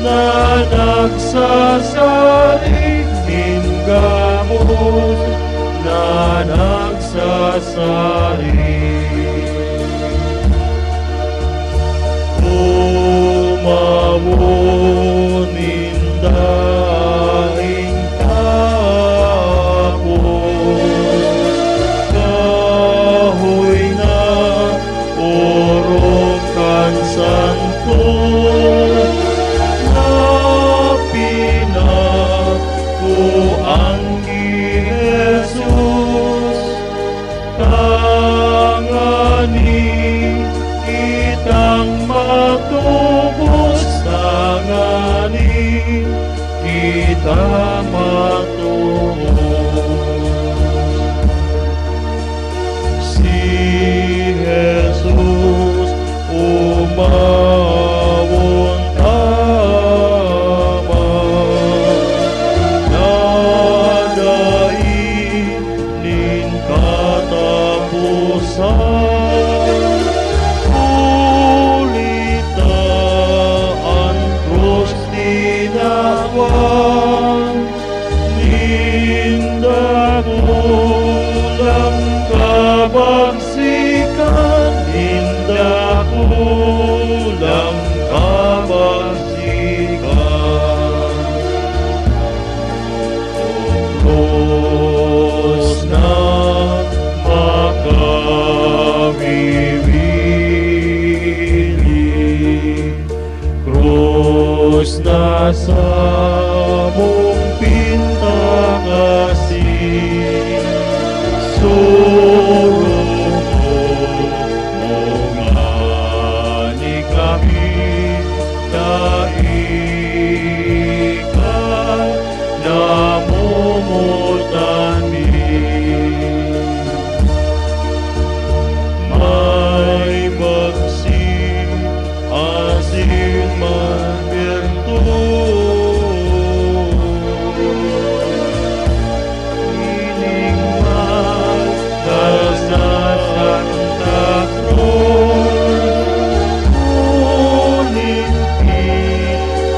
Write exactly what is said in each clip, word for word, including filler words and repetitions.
na nagsasalig nin gabos na nagsasalig. Umawon nin daing tapos, kahoy na orog kan santo na pinakuan ki Jesus, tangani kitang matubos, tangani kita matubos. Si Jesus umawon tama, na dai nin kataposan. Huli ta an krus tinawan nin dakulang kabagsikan, nin dakulang kabagsikan. Krus na makawiwili, krus na samong pintakasi, sorogo mo ngani kami dai ka namomotan mi. May bagsi asin may bertod. Ining magdasal sa Santa Cruz, ngunit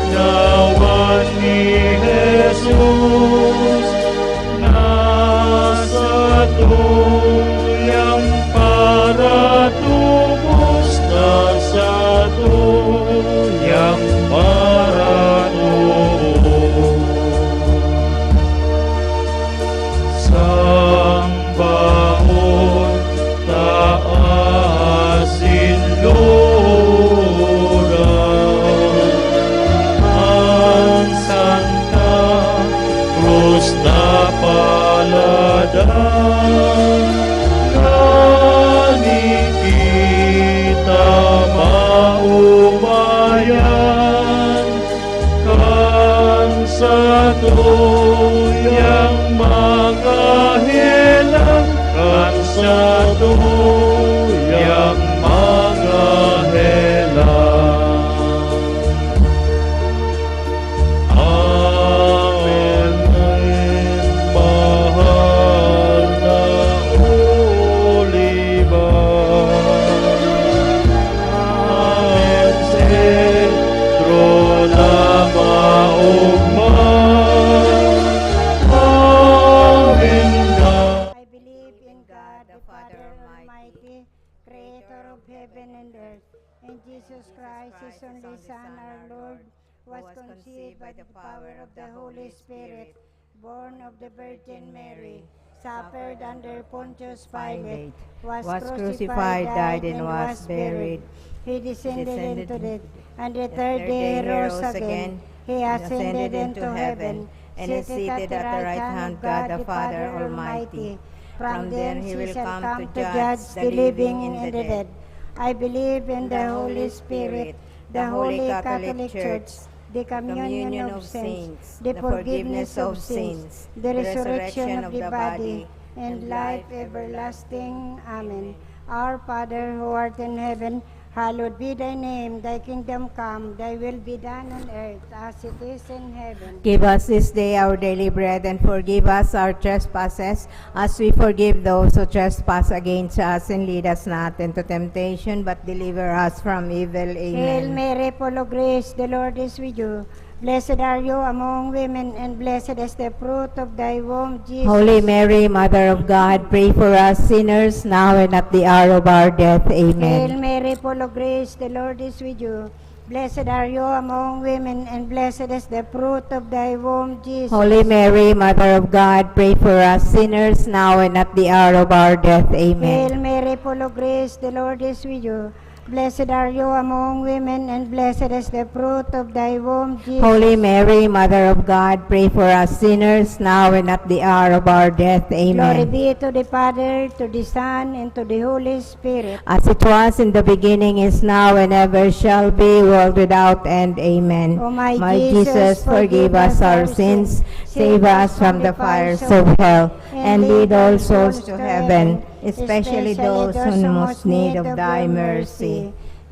tinawan ni Jesus na satuyang paratubos, na satuyang paratubos. Sambahon ta asin lora an Santa Cruz na paladan, ngani kita maomayan kan satuyang mga helang, kan satuyang mga helang. Amen. Mahal na Oliva, amen, Sentro na maogma. Amen. I believe in God, the Father Almighty, creator of heaven and earth, and Jesus Christ, his only Son, our Lord, was conceived by the power of the Holy Spirit, born of the Virgin Mary, suffered under Pontius Pilate, was crucified, died, and was buried. He descended into death, and the third day he rose again. He ascended into heaven, and is seated at the right hand of God the Father Almighty. From there he will come to judge the living and the dead. I believe in the Holy Spirit, the Holy Catholic Church, the communion of saints, the forgiveness of sins, the resurrection of the body, and life everlasting. Amen. Our Father who art in heaven, Hallowed be thy name, thy kingdom come, thy will be done on earth as it is in heaven. Give us this day our daily bread, and forgive us our trespasses, as we forgive those who trespass against us, and lead us not into temptation, but deliver us from evil. Hail Amen. Mary, full of grace, the Lord is with you. Blessed are you among women, and blessed is the fruit of thy womb, Jesus. Holy Mary, Mother of God, pray for us sinners, now and at the hour of our death. Hail Amen. Mary, full of grace, the Lord is with you. Blessed are you among women, and blessed is the fruit of thy womb, Jesus. Holy Mary, Mother of God, pray for us sinners, now and at the hour of our death. Hail Amen. Mary, full of grace, the Lord is with you. Blessed are you among women, and blessed is the fruit of thy womb, Jesus. Holy Mary, Mother of God, pray for us sinners, now and at the hour of our death. Glory Amen. be to the Father, to the Son, and to the Holy Spirit. As it was in the beginning, is now, and ever shall be, world without end. Amen. O my My Jesus, Jesus, forgive us our sins, save us from the fires of hell, and lead all souls to heaven, especially those in most need of thy mercy.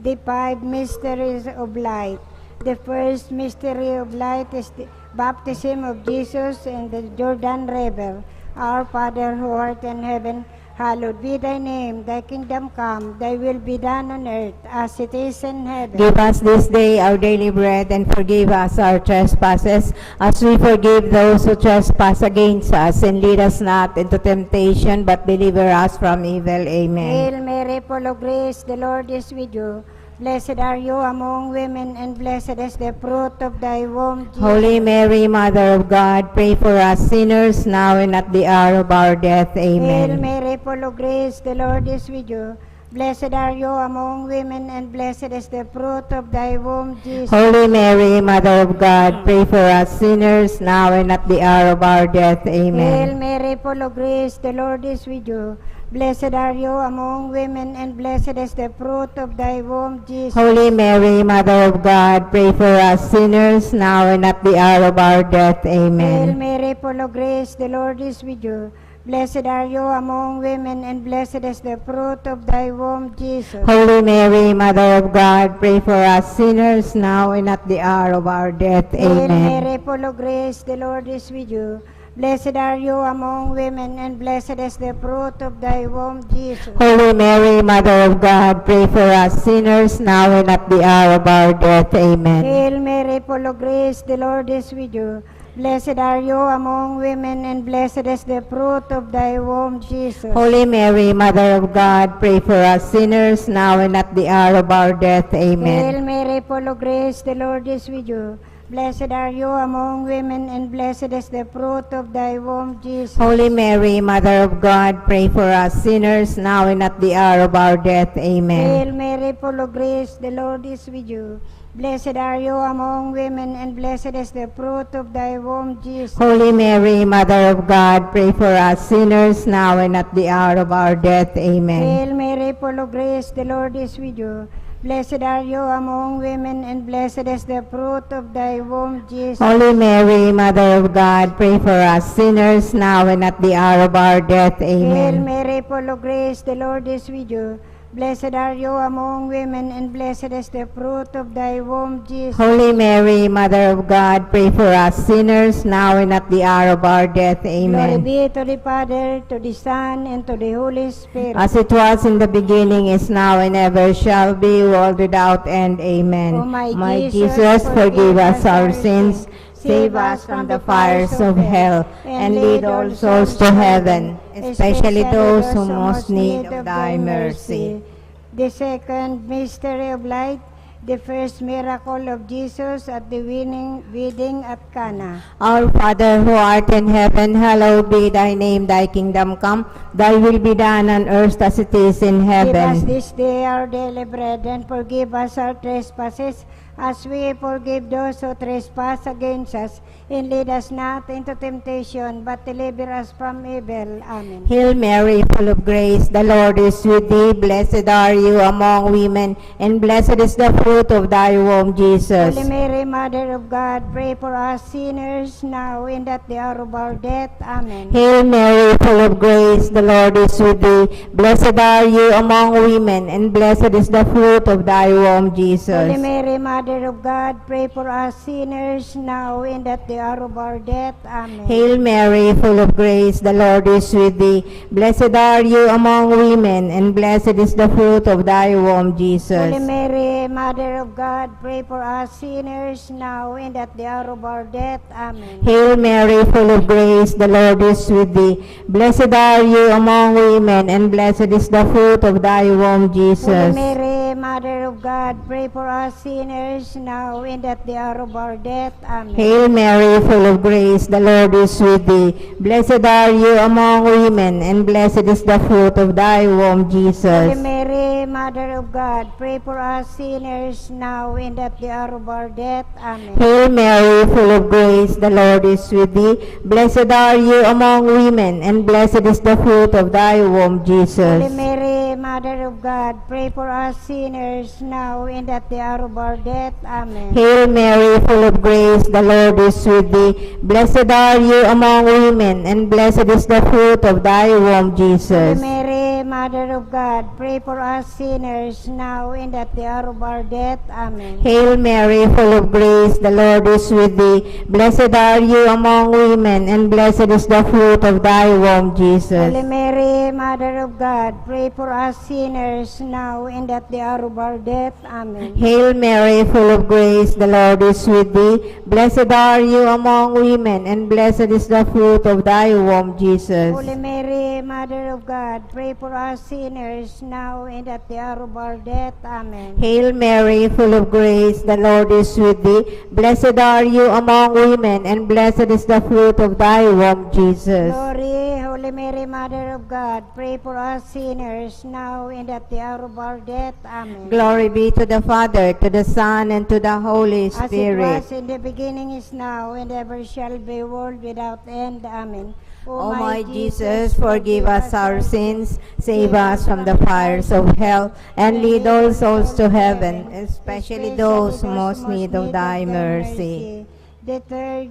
The five mysteries of light. The first mystery of light is the baptism of Jesus in the Jordan River. Our Father who art in heaven, hallowed be thy name. Thy kingdom come, thy will be done on earth as it is in heaven. Give us this day our daily bread, and forgive us our trespasses, as we forgive those who trespass against us, and lead us not into temptation, but deliver us from evil. Amen. Hail Mary, full of grace, the Lord is with you. Blessed are you among women, and blessed is the fruit of thy womb, Jesus. Holy Mary, Mother of God, pray for us sinners, now and at the hour of our death. Hail Amen. Mary, full of grace, the Lord is with you. Blessed are you among women, and blessed is the fruit of thy womb, Jesus. Holy Mary, Mother of God, pray for us sinners, now and at the hour of our death. Hail Amen. Mary, full of grace, the Lord is with you. Blessed are you among women, and blessed is the fruit of thy womb, Jesus. Holy Mary, Mother of God, pray for us sinners, now and at the hour of our death. Hail Amen. Mary, full of grace, the Lord is with you. Blessed are you among women, and blessed is the fruit of thy womb, Jesus. Holy Mary, Mother of God, pray for us sinners, now and at the hour of our death. Hail Amen. Mary, full of grace, the Lord is with you. Blessed are you among women, and blessed is the fruit of thy womb, Jesus. Holy Mary, Mother of God, pray for us sinners, now and at the hour of our death. Amen. Hail Mary, full of grace, the Lord is with you. Blessed are you among women, and blessed is the fruit of thy womb, Jesus. Holy Mary, Mother of God, pray for us sinners, now and at the hour of our death. Hail Amen. Mary, full of grace, the Lord is with you. Blessed are you among women, and blessed is the fruit of thy womb, Jesus. Holy Mary, Mother of God, pray for us sinners, now and at the hour of our death. Hail Amen. Mary, full of grace, the Lord is with you. Blessed are you among women, and blessed is the fruit of thy womb, Jesus. Holy Mary, Mother of God, pray for us sinners, now and at the hour of our death. Amen. Hail Mary, full of grace, the Lord is with you. Blessed are you among women, and blessed is the fruit of thy womb, Jesus. Holy Mary, Mother of God, pray for us sinners, now and at the hour of our death. Hail Amen. Mary, full of grace, the Lord is with you. Blessed are you among women, and blessed is the fruit of thy womb, Jesus. Holy Mary, Mother of God, pray for us sinners, now and at the hour of our death. Glory Amen. be to the Father, to the Son, and to the Holy Spirit. As it was in the beginning, is now, and ever shall be, world without end. Amen. O my My Jesus, Jesus, forgive forgive us us our our sins, sins, save us from the fires of hell, and lead all souls to heaven, especially those who most need of thy mercy. The second mystery of light, the first miracle of Jesus at the weaning, wedding at Cana. Our Father who art in heaven, hallowed be thy name. Thy kingdom come, thy will be done on earth as it is in Give us heaven. This day our daily bread, and forgive us our trespasses, as we forgive those who trespass against us, and lead us not into temptation, but deliver us from evil. Amen. Hail Mary, full of grace, the Lord is with thee. Blessed are you among women, and blessed is the fruit of thy womb, Jesus. Holy Mary, Mother of God, pray for us sinners now and at the hour of our death. Amen. Hail Mary, full of grace, the Lord is with thee. Blessed are you among women, and blessed is the fruit of thy womb, Jesus. Holy Mary, Mother of God, pray for us sinners now and at the hour of our death. Amen. Hail Mary, full of grace, the Lord is with thee. Blessed are you among women, and blessed is the fruit of thy womb, Jesus. Holy Mary, Mother of God, pray for us sinners now and at the hour of our death. Amen. Hail Mary, full of grace, the Lord is with thee. Blessed are you among women, and blessed is the fruit of thy womb, Jesus. Holy Mary, Mother of God, pray for us sinners now and at the hour of our death. Amen. Hail Mary, full of grace, the Lord is with thee. Blessed are you among women, and blessed is the fruit of thy womb, Jesus. Holy Mary, Mother of God, pray for us sinners now and at the hour of our death. Amen. Hail Mary, full of grace, the Lord is with thee. Blessed are you among women, and blessed is the fruit of thy womb, Jesus. Holy Mary, Mother of God, pray for us sinners now and at the hour of our death. Amen. Hail Mary, full of grace, the Lord is with thee. Blessed are you among women, and blessed is the fruit of thy womb, Jesus. Holy Mary, Mother of God, pray for us sinners now and at the hour of our death. Amen. Hail Mary, full of grace, the Lord is with thee. Blessed are you among women, and blessed is the fruit of thy womb, Jesus. Holy Mary, Mother of God, pray for us sinners now and at the hour of our death. Amen. Hail Mary, full of grace, the Lord is with thee. Blessed are you among women, and blessed is the fruit of thy womb, Jesus. Holy Mary, Mother of God, pray for us sinners now and at the hour of our death. Amen. Hail Mary, full of grace, the Lord is with thee. Blessed are you among women, and blessed is the fruit of thy womb, Jesus. Glory, Holy Mary, Mother of God, pray for us sinners now and at the hour of our death. Amen. Glory be to the Father, to the Son, and to the Holy Spirit. As it was in the beginning, is now, and ever shall be, world without end. Amen. O my Jesus, forgive us our sins, save us from the fires of hell, and lead all souls to heaven, especially those who most need of thy mercy. The third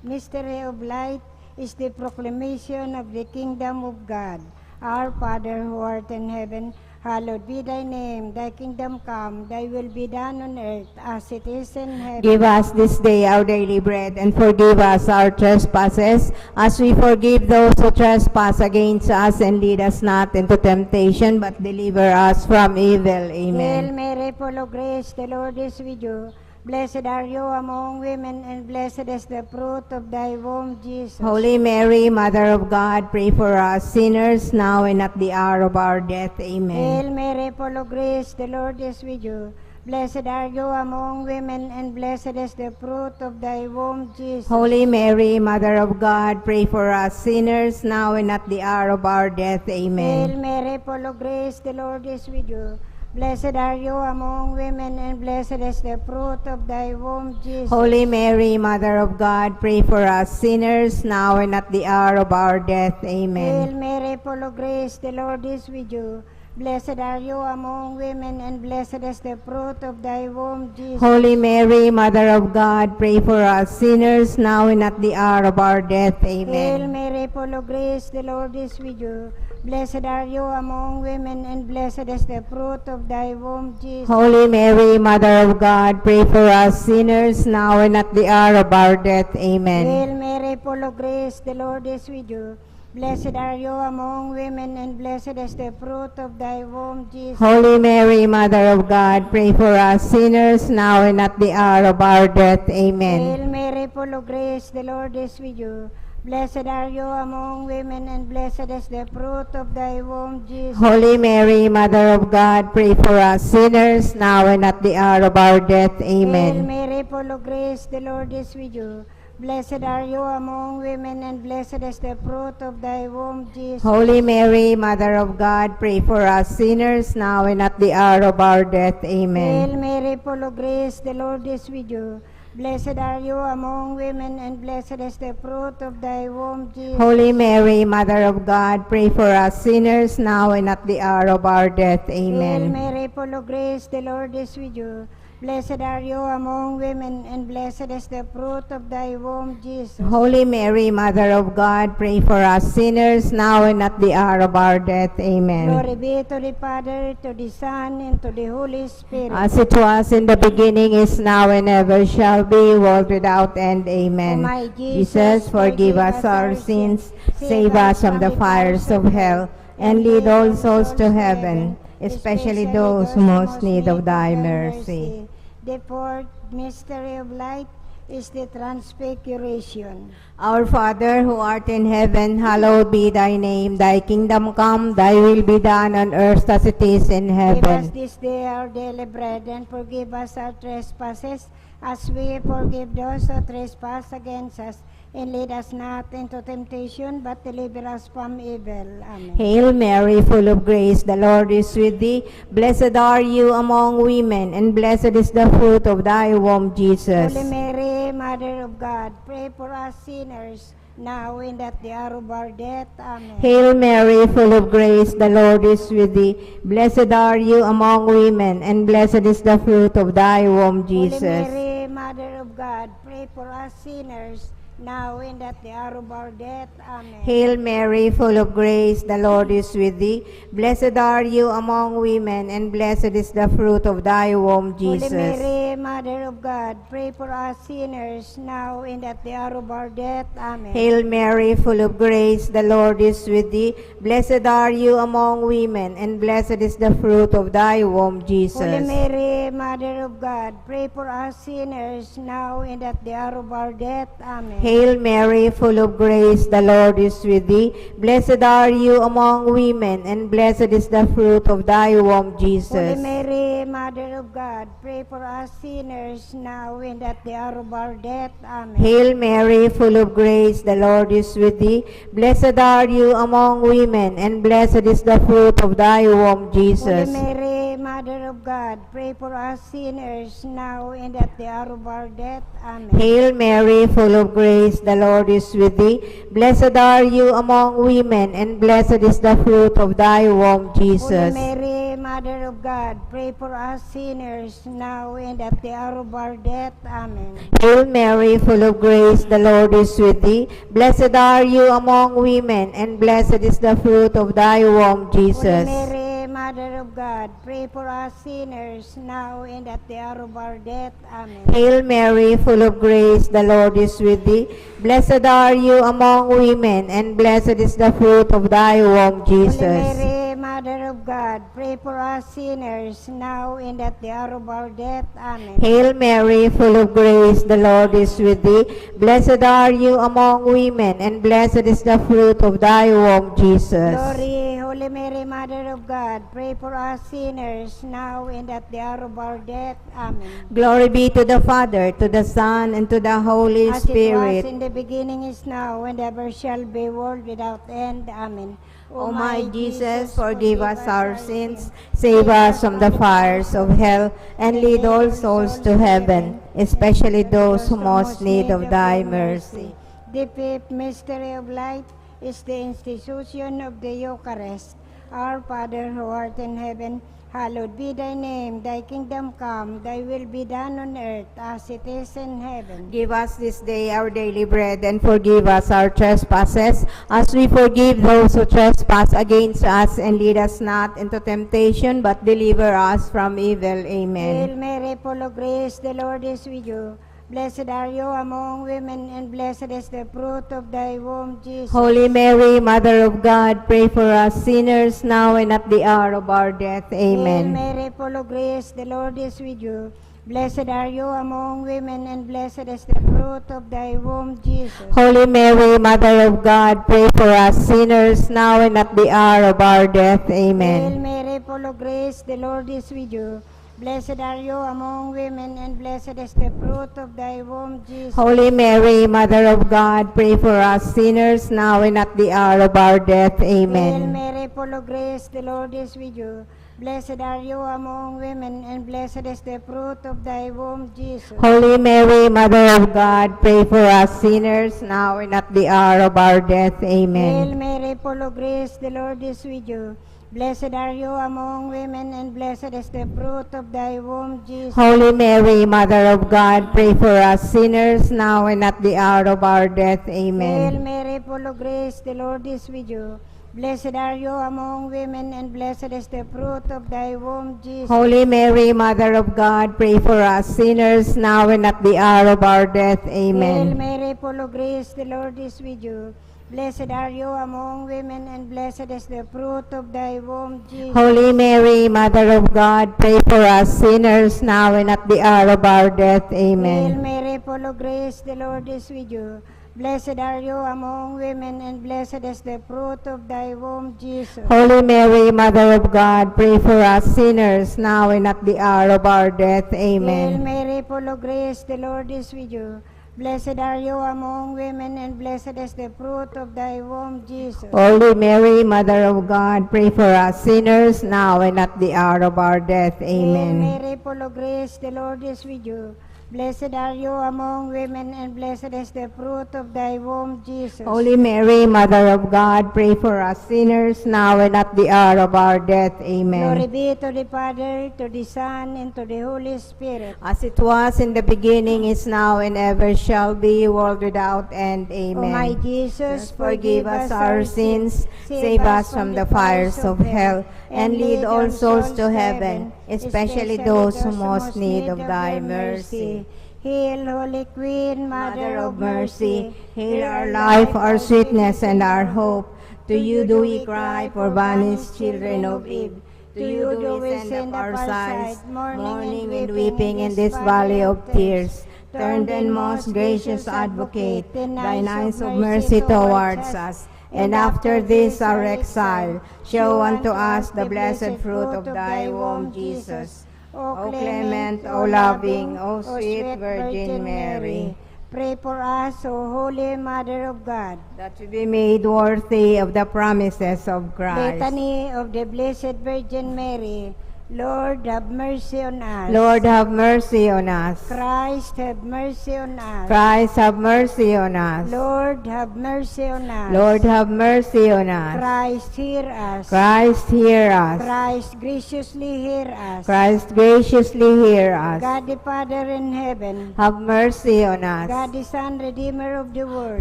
mystery of light is the proclamation of the kingdom of God. Our Father who art in heaven, hallowed be thy name. Thy kingdom come, thy will be done on earth as it is in heaven. Give us this day our daily bread, and forgive us our trespasses, as we forgive those who trespass against us, and lead us not into temptation, but deliver us from evil. Amen. Hail Mary, full of grace, the Lord is with you. Blessed are you among women, and blessed is the fruit of thy womb, Jesus. Holy Mary, Mother of God, pray for us sinners, now and at the hour of our death. Amen. Hail Mary, full of grace, the Lord is with you. Blessed are you among women, and blessed is the fruit of thy womb, Jesus. Holy Mary, Mother of God, pray for us sinners, now and at the hour of our death. Amen. Hail Mary, full of grace, the Lord is with you. Blessed are you among women, and blessed is the fruit of thy womb, Jesus. Holy Mary, Mother of God, pray for us sinners, now and at the hour of our death. Amen. Hail Mary, full of grace, the Lord is with you. Blessed are you among women, and blessed is the fruit of thy womb, Jesus. Holy Mary, Mother of God, pray for us sinners, now and at the hour of our death. Amen. Hail Mary, full of grace, the Lord is with you. Blessed are you among women, and blessed is the fruit of thy womb, Jesus. Holy Mary, Mother of God, pray for us sinners, now and at the hour of our death. Amen. Hail Mary, full of grace, the Lord is with you. Blessed are you among women, and blessed is the fruit of thy womb, Jesus. Holy Mary, Mother of God, pray for us sinners, now and at the hour of our death. Amen. Hail Mary, full of grace, the Lord is with you. Blessed are you among women, and blessed is the fruit of thy womb, Jesus. Holy Mary, Mother of God, pray for us sinners, now and at the hour of our death. Amen. Hail Mary, full of grace, the Lord is with you. Blessed are you among women, and blessed is the fruit of thy womb, Jesus. Holy Mary, Mother of God, pray for us sinners now and at the hour of our death. Hail Amen. Mary, full of grace, the Lord is with you. Blessed are you among women, and blessed is the fruit of thy womb, Jesus. Holy Mary, Mother of God, pray for us sinners now and at the hour of our death. Hail Amen. Mary, full of grace, the Lord is with you. Blessed are you among women, and blessed is the fruit of thy womb, Jesus. Holy Mary, Mother of God, pray for us sinners now and at the hour of our death. Amen. Glory be to the Father, to the Son, and to the Holy Spirit. As it was in the beginning, is now, and ever shall be, world without end. O Amen. my Jesus, forgive us our sins, save us from the fires of hell, and lead all souls to heaven, especially those who most need of thy mercy. The fourth mystery of light is the transfiguration. Our Father who art in heaven, hallowed be thy name. Thy kingdom come, thy will be done on earth as it is in Give us heaven. This day our daily bread, and forgive us our trespasses, as we forgive those who trespass against us. And lead us not into temptation, but deliver us from evil. Amen. Hail Mary, full of grace, the Lord is with thee. Blessed are you among women, and blessed is the fruit of thy womb, Jesus. Holy Mary, Mother of God, pray for us sinners, now and at the hour of our death. Amen. Hail Mary, full of grace, the Lord is with thee. Blessed are you among women, and blessed is the fruit of thy womb, Holy Jesus. Mary, Mother of God, pray for us sinners, now and at the hour of our death. Amen. Hail Mary, full of grace, the Lord is with thee. Blessed are you among women, and blessed is the fruit of thy womb, Holy Jesus. Mary, Mother of God, pray for us sinners, now and at the hour of our death. Amen. Hail Mary, full of grace, the Lord is with thee. Blessed are you among women, and blessed is the fruit of thy womb, Holy Jesus. Mary, Mother of God, pray for us sinners, now and at the hour of our death. Amen. Hail Mary, full of grace, the Lord is with thee. Blessed are you among women, and blessed is the fruit of thy womb, Holy Jesus. Mary, Mother of God, pray for us sinners, now and at the hour of our death. Amen. Hail Mary, full of grace, the Lord is with thee. Blessed are you among women, and blessed is the fruit of thy womb, Holy Jesus. Mary, Mother of God, pray for us sinners, now and at the hour of our death. Amen. Hail Mary, full of grace, the Lord is with thee. Blessed are you among women, and blessed is the fruit of thy womb, Holy Jesus. Mary, Mother of God, pray for us sinners, now and at the hour of our death. Amen. Hail Mary, full of grace, the Lord is with thee. Blessed are you among women, and blessed is the fruit of thy womb, Holy Jesus. Mary, Mother of God, pray for us sinners, now and at the hour of our death. Amen. Hail Mary, full of grace, the Lord is with thee. Blessed are you among women, and blessed is the fruit of thy womb, Holy Jesus. Mary, Mother of God, pray for us sinners, now and at the hour of our death. Amen. Hail Mary, full of grace, the Lord is with thee. Blessed are you among women, and blessed is the fruit of thy womb, Jesus. Glory, Holy Mary, Mother of God, pray for us sinners, now and at the hour of our death. Amen. Glory be to the Father, to the Son, and to the Holy As it was Spirit. In the beginning, is now, and ever shall be, world without end. Amen. O my Jesus, forgive us our sins, save us from the fires of hell, and lead all souls to heaven, especially those who most need of thy mercy. The fifth mystery of light is the institution of the Eucharist. Our Father who art in heaven, hallowed be thy name. Thy kingdom come, thy will be done on earth as it is in heaven. Give us this day our daily bread, and forgive us our trespasses, as we forgive those who trespass against us, and lead us not into temptation, but deliver us from evil. Hail Amen. Mary, full of grace, the Lord is with you. Blessed are you among women, and blessed is the fruit of thy womb, Jesus. Holy Mary, Mother of God, pray for us sinners now and at the hour of our death. Hail Amen. Mary, full of grace, the Lord is with you. Blessed are you among women, and blessed is the fruit of thy womb, Jesus. Holy Mary, Mother of God, pray for us sinners now and at the hour of our death. Hail Amen. Mary, full of grace, the Lord is with you. Blessed are you among women, and blessed is the fruit of thy womb, Jesus. Holy Mary, Mother of God, pray for us sinners now and at the hour of our death. Hail Amen. Mary, full of grace, the Lord is with you. Blessed are you among women, and blessed is the fruit of thy womb, Jesus. Holy Mary, Mother of God, pray for us sinners now and at the hour of our death. Hail Amen. Mary, full of grace, the Lord is with you. Blessed are you among women, and blessed is the fruit of thy womb, Jesus. Holy Mary, Mother of God, pray for us sinners now and at the hour of our death. Hail Amen. Mary, full of grace, the Lord is with you. Blessed are you among women, and blessed is the fruit of thy womb, Jesus. Holy Mary, Mother of God, pray for us sinners now and at the hour of our death. Hail Amen. Mary, full of grace, the Lord is with you. Blessed are you among women, and blessed is the fruit of thy womb, Jesus. Holy Mary, Mother of God, pray for us sinners now and at the hour of our death. Hail Amen. Mary, full of grace, the Lord is with you. Blessed are you among women, and blessed is the fruit of thy womb, Jesus. Holy Mary, Mother of God, pray for us sinners now and at the hour of our death. Amen. Hail Mary, full of grace, the Lord is with you. Blessed are you among women, and blessed is the fruit of thy womb, Jesus. Holy Mary, Mother of God, pray for us sinners now and at the hour of our death. Amen. Hail Mary, full of grace, the Lord is with you. Blessed are you among women, and blessed is the fruit of thy womb, Jesus. Holy Mary, Mother of God, pray for us sinners now and at the hour of our death. Amen. Glory be to the Father, to the Son, and to the Holy Spirit. As it was in the beginning, is now, and ever shall be, world without end. Amen. O my Jesus, Forgive us our sins, save us from the fires of hell, and lead all souls to heaven, especially those who most need of thy mercy. Hail, Holy Queen, Mother of Mercy, Hail our life, our sweetness, and our hope. To you do we cry, poor banished children of Eve. To you do we send up our sighs, mourning and weeping in this valley of tears. Turn then, most gracious Advocate, thine eyes of mercy towards us, and after this our exile, show unto us the blessed fruit of thy womb, Jesus. O clement, O loving, O sweet Virgin Mary, pray for us, O Holy Mother of God. That we be made worthy of the promises of Christ. Litany of the Blessed Virgin Mary. Lord, have mercy on us. Lord, have mercy on us. Christ, have mercy on us. Christ, have mercy on us. Lord, have mercy on us. Lord, have mercy on us. Christ, hear us. Christ, hear us. Christ, graciously hear us. Christ, graciously hear us. God the Father in heaven. Have mercy on us. God the Son, Redeemer of the world.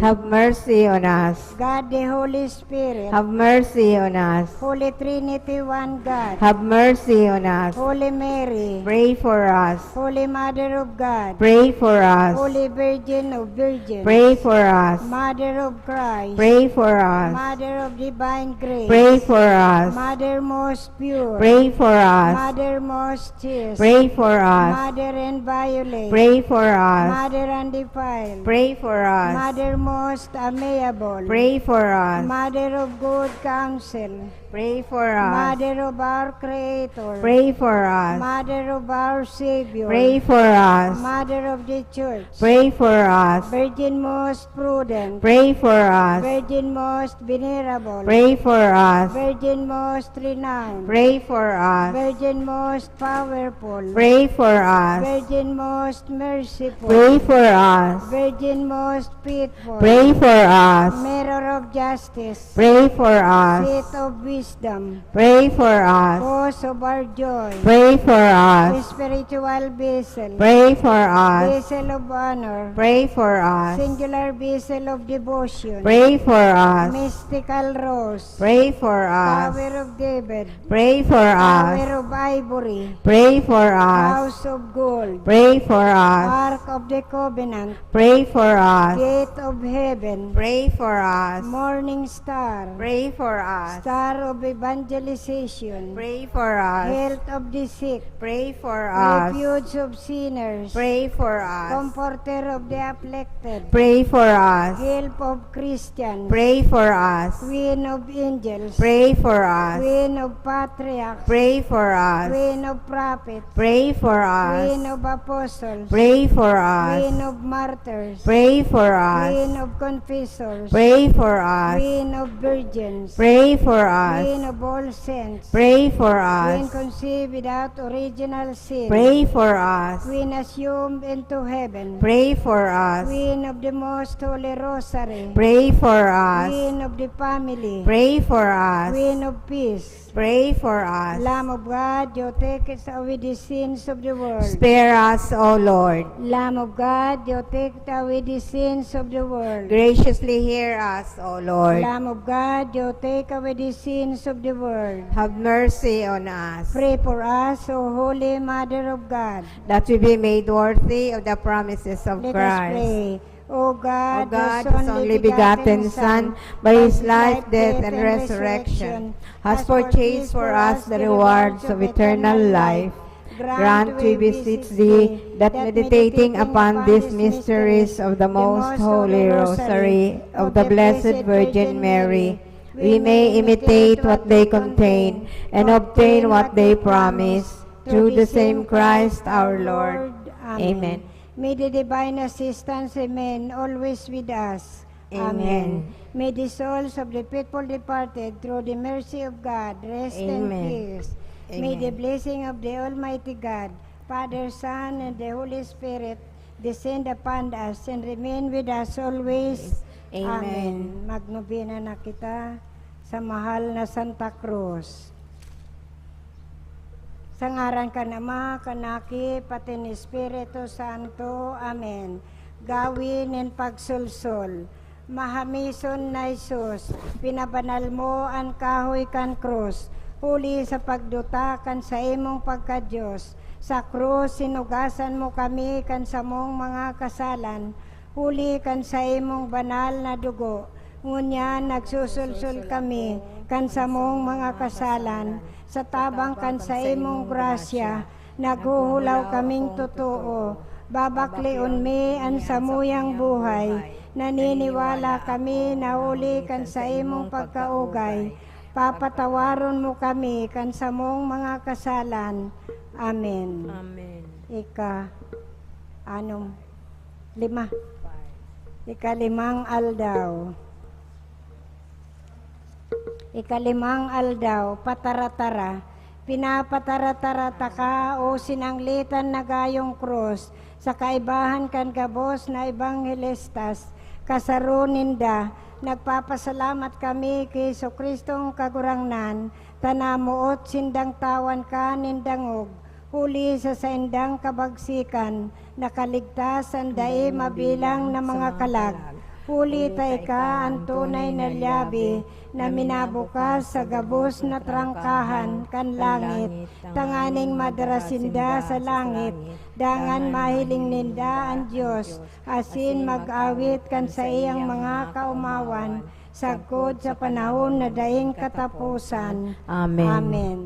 Have mercy on us. God the Holy Spirit. Have mercy on us. Holy Trinity, one God. Have mercy on us. Holy Mary. Pray for us. Holy Mother of God. Pray for us. Holy Virgin of Virgins. Pray for us. Mother of Christ. Pray for us. Mother of Divine Grace. Pray for us. Mother most pure. Pray for us. Mother most chaste. Pray for us. Mother inviolate. Pray for us. Mother undefiled. Pray for us. Mother most amiable. Pray for us. Mother of good counsel. Pray for us. Mother of our Creator. Pray for us. Mother of our Savior. Pray for us. Mother of the Church. Pray for us. Virgin most prudent. Pray for us. Virgin most venerable. Pray for us. Virgin most renowned. Pray for us. Virgin most powerful. Pray for us. Virgin most merciful. Pray for us. Virgin most faithful. Pray for us. Mirror of justice. Pray for us. Seat of wisdom. Pray for us. Cause of our joy. Pray for us. Spiritual vessel. Pray for us. Vessel of honor. Pray for us. Singular vessel of devotion. Pray for us. Mystical rose. Pray for us. Tower of David. Pray for us. Tower of ivory. Pray for us. House of gold. Pray for us. Ark of the covenant. Pray for us. Gate of heaven. Pray for us. Morning star. Pray for us. Star of evangelization. Pray for us. Health of the sick. Pray for us. Refuge of sinners. Pray for us. Comforter of the afflicted. Pray for us. Help of Christians. Pray for us. Queen of angels. Pray for us. Queen of patriarchs. Pray for us. Queen of prophets. Pray for us. Queen of apostles. Pray for us. Queen of martyrs. Pray for us. Queen of confessors. Pray for us. Queen of virgins. Pray for us. Queen of all saints. Pray for us. Queen conceived without original sin. Pray for us. Queen assumed into heaven. Pray for us. Queen of the most holy rosary. Pray for us. Queen of the family. Pray for us. Queen of peace. Pray for us. Lamb of God, you take away the sins of the world. Spare us, O Lord. Lamb of God, you take away the sins of the world. Graciously hear us, O Lord. Lamb of God, you take away the sins of the world. Have mercy on us. Pray for us, O Holy Mother of God. That we be made worthy of the promises of Christ. Let us pray. O God, whose only begotten Son, by his life, death, and resurrection, has purchased for us the rewards of eternal life, grant, we beseech thee, that meditating upon these mysteries of the most holy rosary of the Blessed Virgin Mary, we may imitate what they contain and obtain what they promise, through the same Christ our Lord. Amen. May the divine assistance remain always with us. Amen. Amen. May the souls of the faithful departed, through the mercy of God, rest in peace. Amen. May the blessing of the Almighty God, Father, Son, and the Holy Spirit, descend upon us and remain with us always. Amen. Amen. Magnobena na kita sa mahal na Santa Cruz. Sa ngaran kan Ama, kan Aki, pati ni Espiritu Santo. Amen. Gawi nin pagsolsol. Mahamison na Jesus, pinabanal mo an kahoy kan krus, huli sa pagduta kan saimong pagka-Dios. Sa krus, hinugasan mo kami kan samong mga kasalan, huli kan saimong banal na dugo. Ngunyan, nagsusulsol kami kan samong mga kasalan, sa tabang kan saimong grasya, naghuhulaw kaming totoo. Babakleon mi an samuyang buhay. Naniniwala kami na huli kan saimong pagkaugay, papatawaron mo kami kan samong mga kasalan. Amen. Amen. Ika, anom, lima. Ikalimang aldaw. Ikalimang aldaw, patara-tara. Pinapatara-tara taka, o sinanglitan na gayong krus, sa kaibahan kan gabos na ebanghelistas, kasaro ninda. Nagpapasalamat kami ki Jesu-Cristong Kagurangnan, ta namoot sindang tawan ka nin dangog, huli sa saindang kabagsikan, nakaligtas an dai mabilang na mga kalag. Huli ta ika an tunay na lyabe na minabukas sa gabos na trangkahan kan langit, tanganing madara sinda sa langit, dangan mahiling ninda an Dios, asin mag-awit kan saiyang mga kaomawan, sagkod sa panahon na daing kataposan. Amen. Amen.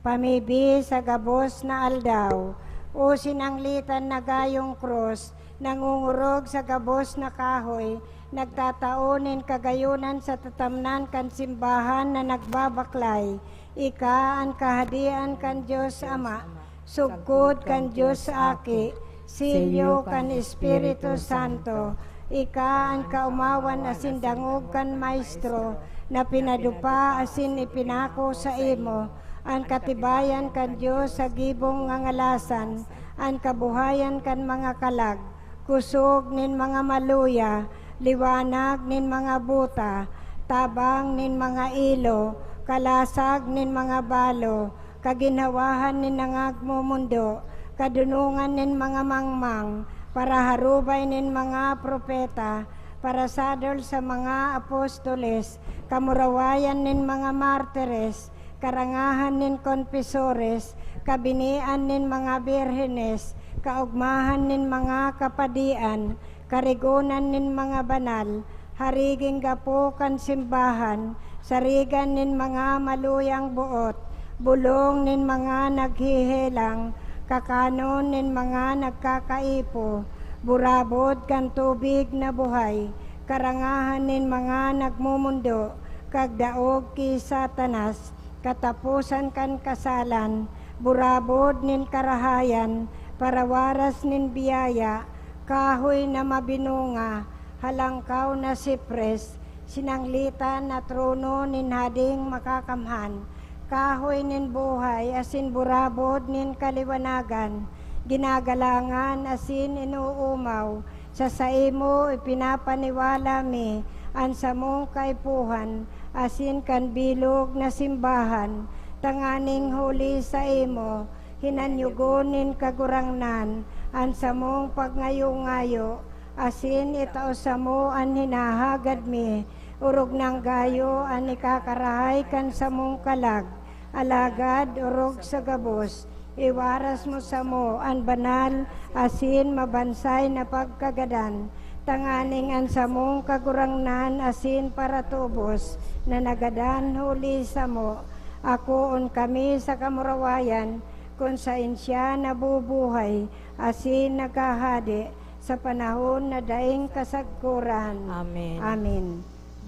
Pamibi sa gabos na aldaw, o sinanglitan na gayong krus, nangungurog sa gabos na kahoy, nagtatao nin kagayonan sa tatamnan kan simbahan na nagbabaklay, ika an Kahadean kan Dios Ama, sugkod kan Dios Aki, selyo kan Espiritu Santo, ika an kaomawan asin dangog kan Maestro na pinadupa asin ipinako saimo, an katibayan kan Dios sa gibong ngangalasan, an kabuhayan kan mga kalag, kusog nin mga maluya, liwanag nin mga buta, tabang nin mga ilo, kalasag nin mga balo, kaginhawahan nin nangagmomondo, kadunongan nin mga mangmang, paraharubay nin mga propeta, parasadol sa mga apostoles, kamurawayan nin mga martires, karangahan nin konfesores, kabinian nin mga birhenes, kaogmahan nin mga kapadian, karigonan nin mga banal, hariging gapo kan simbahan, sarigan nin mga maluyang boot, bulong nin mga naghehelang, kakanon nin mga nagkakaipo, burabod kan tubig na buhay, karangahan nin mga nagmomondo, kagdaog ki Satanas, kataposan kan kasalan, burabod nin karahayan, parawaras nin biyaya, kahoy na mabinunga, halangkaw na sipres, sinanglitan na trono nin Hading Makakamhan, kahoy nin buhay asin burabod nin kaliwanagan, ginagalangan asin inuumaw, sa saimo ipinapaniwala mi an samong kaipuhan asin kan bilog na simbahan, tanganing huli saimo hinanyogon nin Kagurangnan an samong pagngayo-ngayo, asin itao samo an hinahagad mi, orog nang gayo an ikakarahay kan samong kalag. Alagad orog sa gabos, iwaras mo samo an banal asin mabansay na pagkagadan, tanganing an samong Kagurangnan asin paratubos na nagadan huli samo, akoon kami sa kamurawayan, kun saen siya nabubuhay asin naghahade sa panahon na daing kasagkoran. Amen. Amen.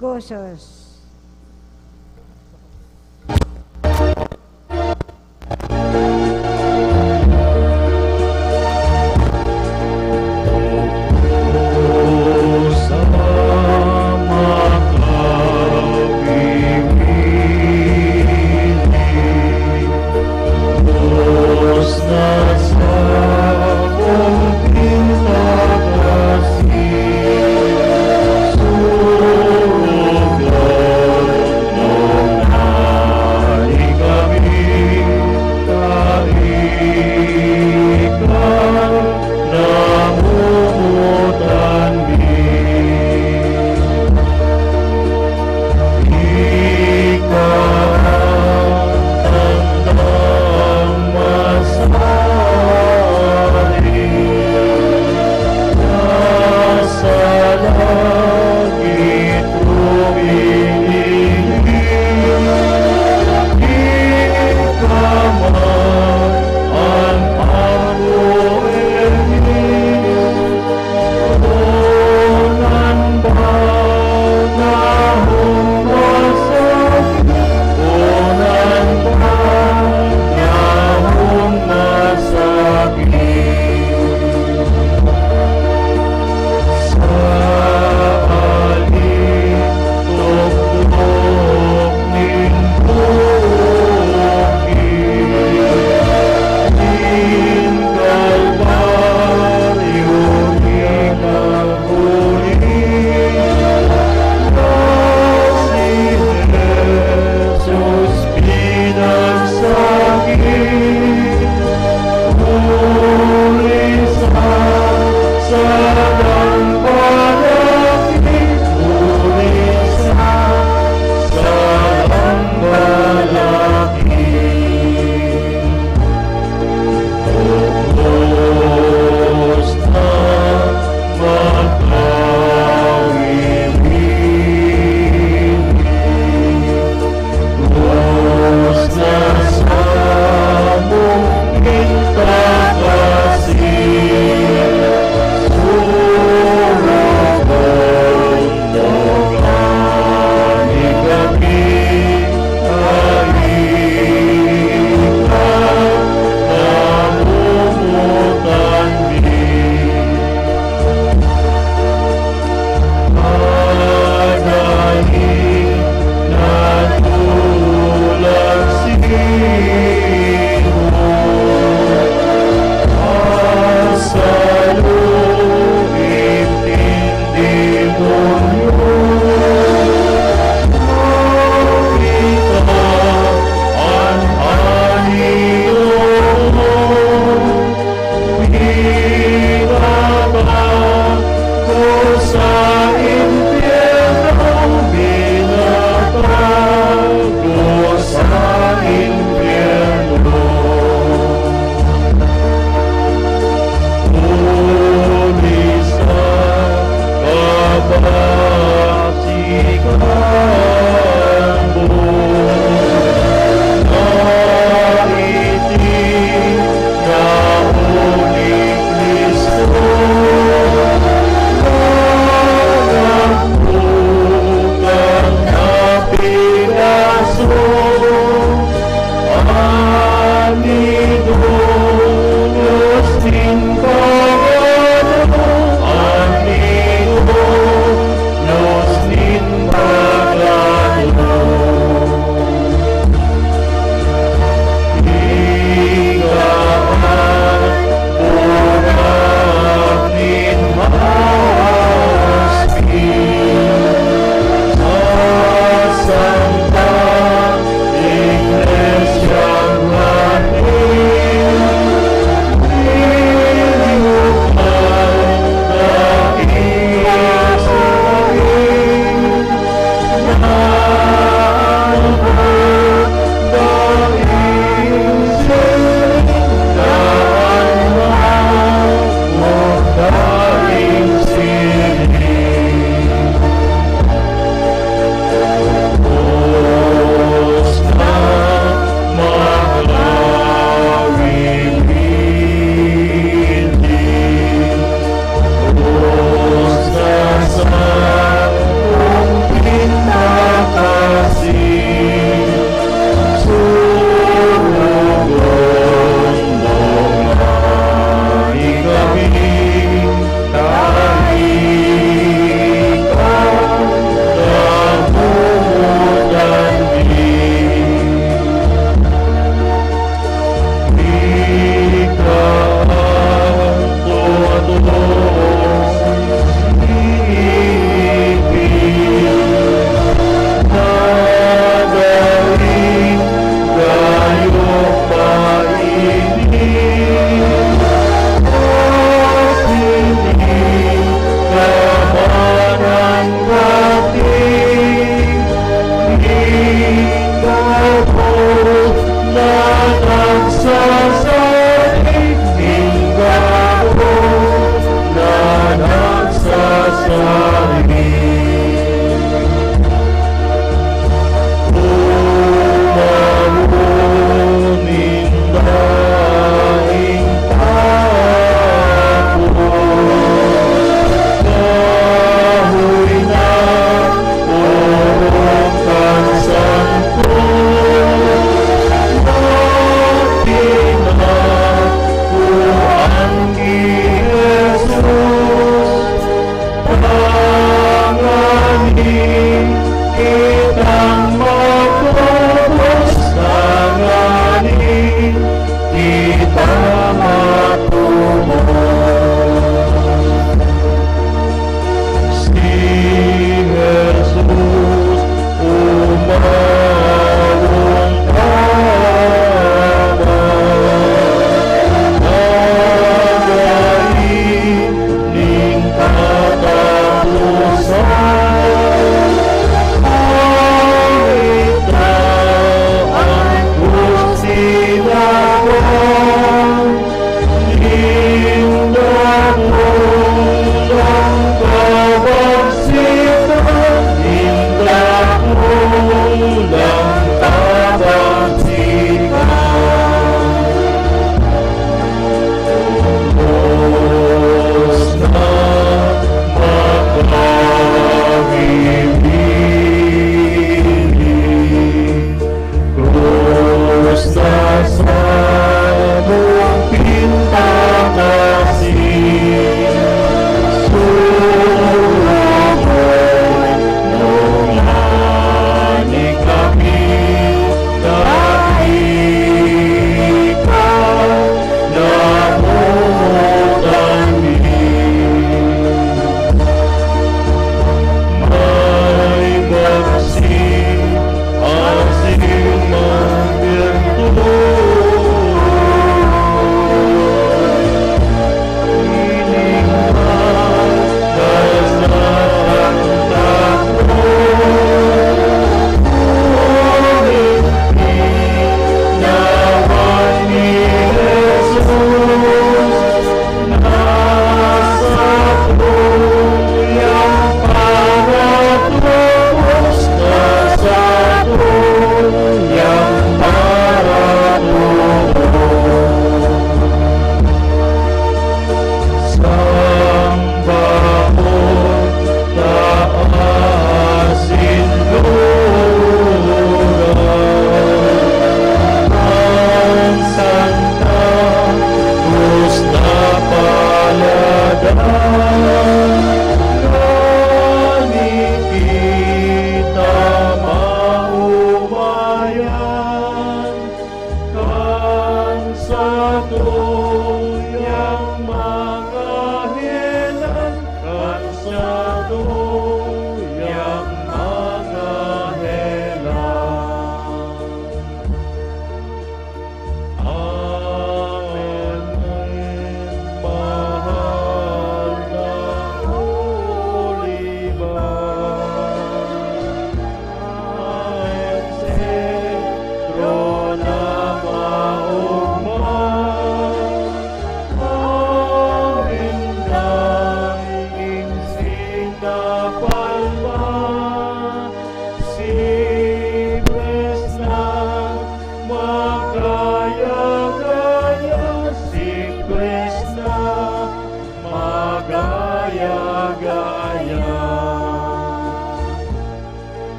Gozos.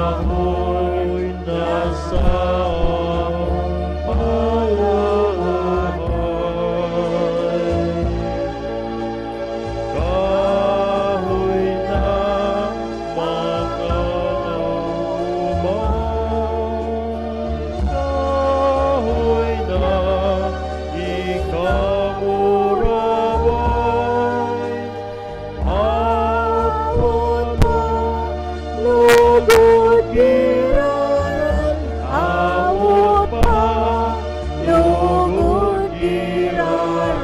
Kahoy na sa palahay. Kahoy na makaubang. Kahoy na ikamurabay. Apo na lugod giraray, apo pa lugod giraray.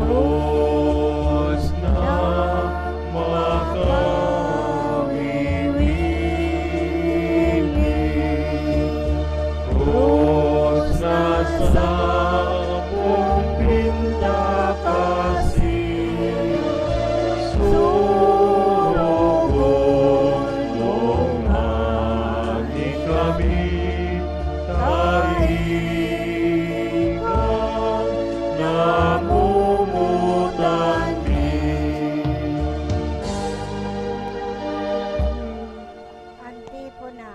Krus na makawiwili. Krus na sa kumpinta kasi, surugon mo ngani kami, kaika namomotan mi. Antipona.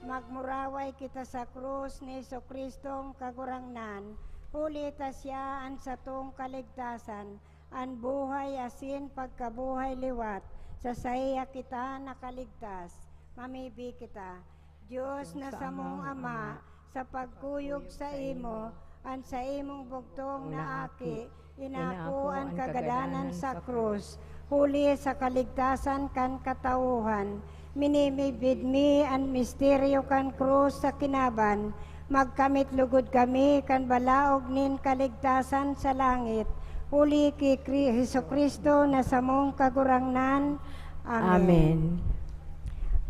Magmuraway kita sa krus ni Jesu-Cristong Kagurangnan, huli ta siya an satong kaligtasan, an buhay asin pagkabuhay liwat. Sa saiya kita nakaligtas. Mamibi kita. Dios na samong Ama, sa pagkuyog saimo, an saimong bugtong na Aki, inako an kagadanan sa krus, huli sa kaligtasan kan katawhan. Minimibid mi an misteryo kan krus sa kinaban. Magkamit lugod kami kan balaog nin kaligtasan sa langit, huli ki Kri-, Jesu-Cristo na samong Kagurangnan. Amen. Amen.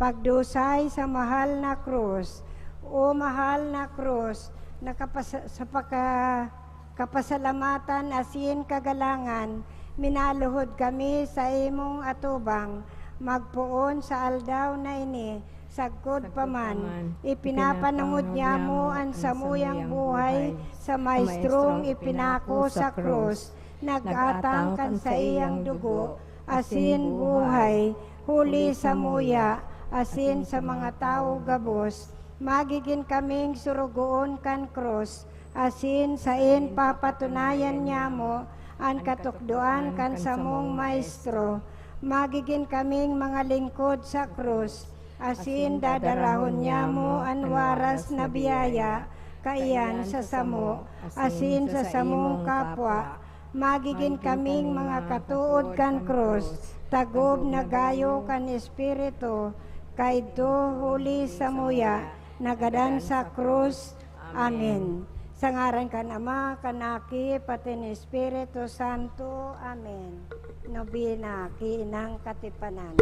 Pagdusay sa mahal na krus. O mahal na krus, na kapas-, sa paka-, kapasalamatan asin kagalangan, minaluhod kami sa imong atubang, magpoon sa aldaw na ini, sagkod pa man, ipinapanangod niamo an samuyang buhay sa maestrong ipinako sa krus, nag-atang kan saiyang dugo asin buhay, huli samuya asin sa mga tawo gabos. Magigin kaming surugoon kan krus, asin saen papatunayan niamo an katukdoan kan samong Maestro. Magigin kaming mga lingkod sa krus, asin dadarahon niamo an waras na biyaya kaiyan sa samo asin sa samong kapwa. Magigin kaming mga katood kan krus, tagob na gayo kan Espiritu, kaidto huli samuya, nagadan sa krus. Amen. Sa ngaran kan Ama, kan Aki, pati ni Espiritu Santo. Amen. Nobena, Kiinang Katipanan.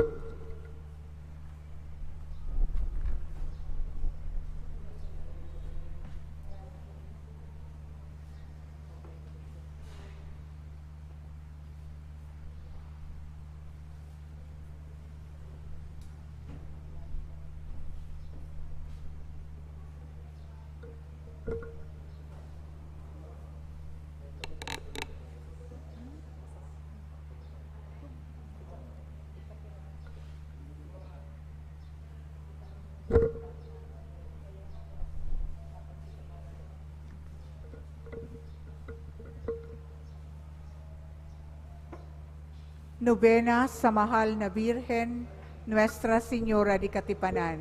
Nobena sa Mahal na Birhen, Nuestra Señora de Katipanan.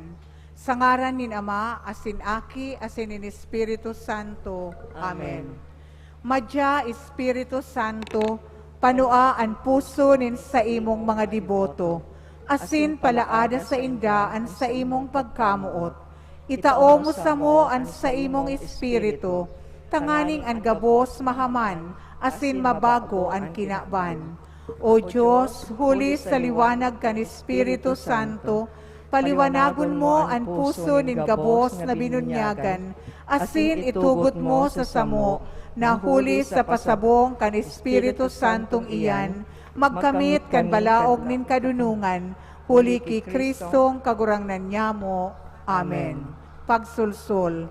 Sa ngaran nin Ama, asin Aki, asin nin Espiritu Santo. Amen. Amen. Madya, Espiritu Santo, panua an puso nin saimong mga deboto, asin palaada sainda an saimong pagkamoot. Itao mo samo an saimong Espiritu, tanganing an gabos mahaman asin mabago an kinaban. O Dios, huli sa liwanag kan Espiritu Santo, paliwanagon mo an puso nin gabos na binunyagan, asin itugot mo sa samo na huli sa pasabong kan Espiritu Santong iyan, magkamit kan balaog nin kadonongan, huli ki Cristong Kagurangnan nyamo. Amen. Pagsulsol.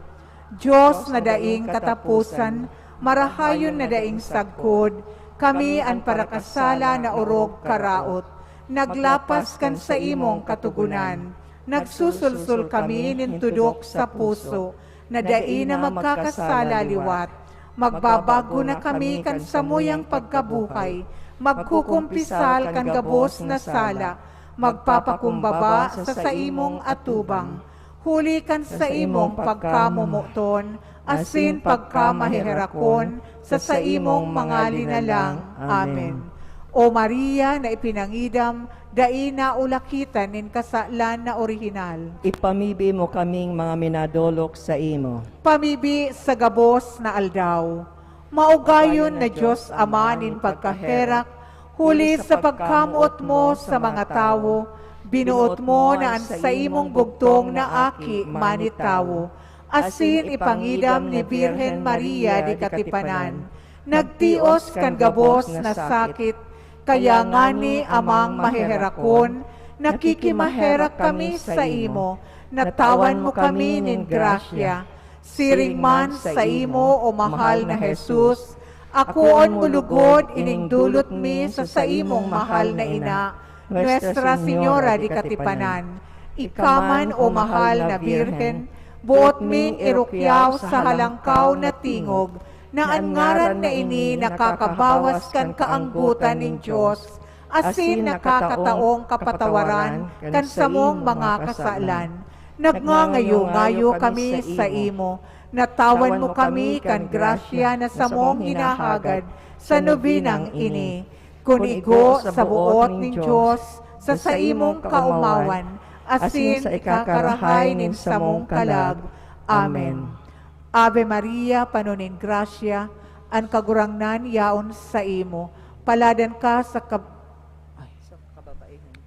Dios na daing kataposan, marahayon na daing sagkod, kami an parakasala na orog karaot. naglapas kan saimong katogonan. Nagsusulsol kami nin tudok sa puso, na dai na magkakasala liwat. Magbabago na kami kan samuyang pagkabuhay, magkukumpisal kan gabos na sala, magpapakumbaba sa saimong atubang. Huli kan saimong pagkamomoton, asin pagkamaheherakon sa saimong mga linalang. Amen. O Maria na ipinangidam, dai naulakitan nin kasalan na orihinal. Ipamibi mo kaming mga minadolok saimo. Pamibi sa gabos na aldaw. Maugayon na Dios Ama nin pagkaherak, huli sa pagkamoot mo sa mga tawo, binuot mo na an saimong bugtong na Aki manitawo, asin ipangidam ni Birhen Maria di Katipanan. Nagtios kan gabos na sakit, kaya ngani, Amang maheherakon, nakikimaherak kami saimo, natawan mo kami nin grasya. Siring man saimo, o mahal na Jesus, akoon mo lugod ining dulot mi sa saimong mahal na ina, Nuestra Señora de Katipanan. Ika man, o mahal na Birhen, boot ming irukyaw sa halangkaw na tingog na an ngaran na ini nakakabawas kan kaanggotan nin Dios, asin nakakataong kapatawaran kan samong mga kasalan. Nagngangayo-ngayo kami saimo, natawan mo kami kan grasya na samong hinahagad sa nobenang ini. Kun igo sa boot nin Dios, sa saimong kaomawan, asin sa ikakarahay nin samong kalag. Amen. Ave Maria, pano nin grasya, an Kagurangnan yaon saimo. Paladan ka sa kab-, ay, sa kababaihan.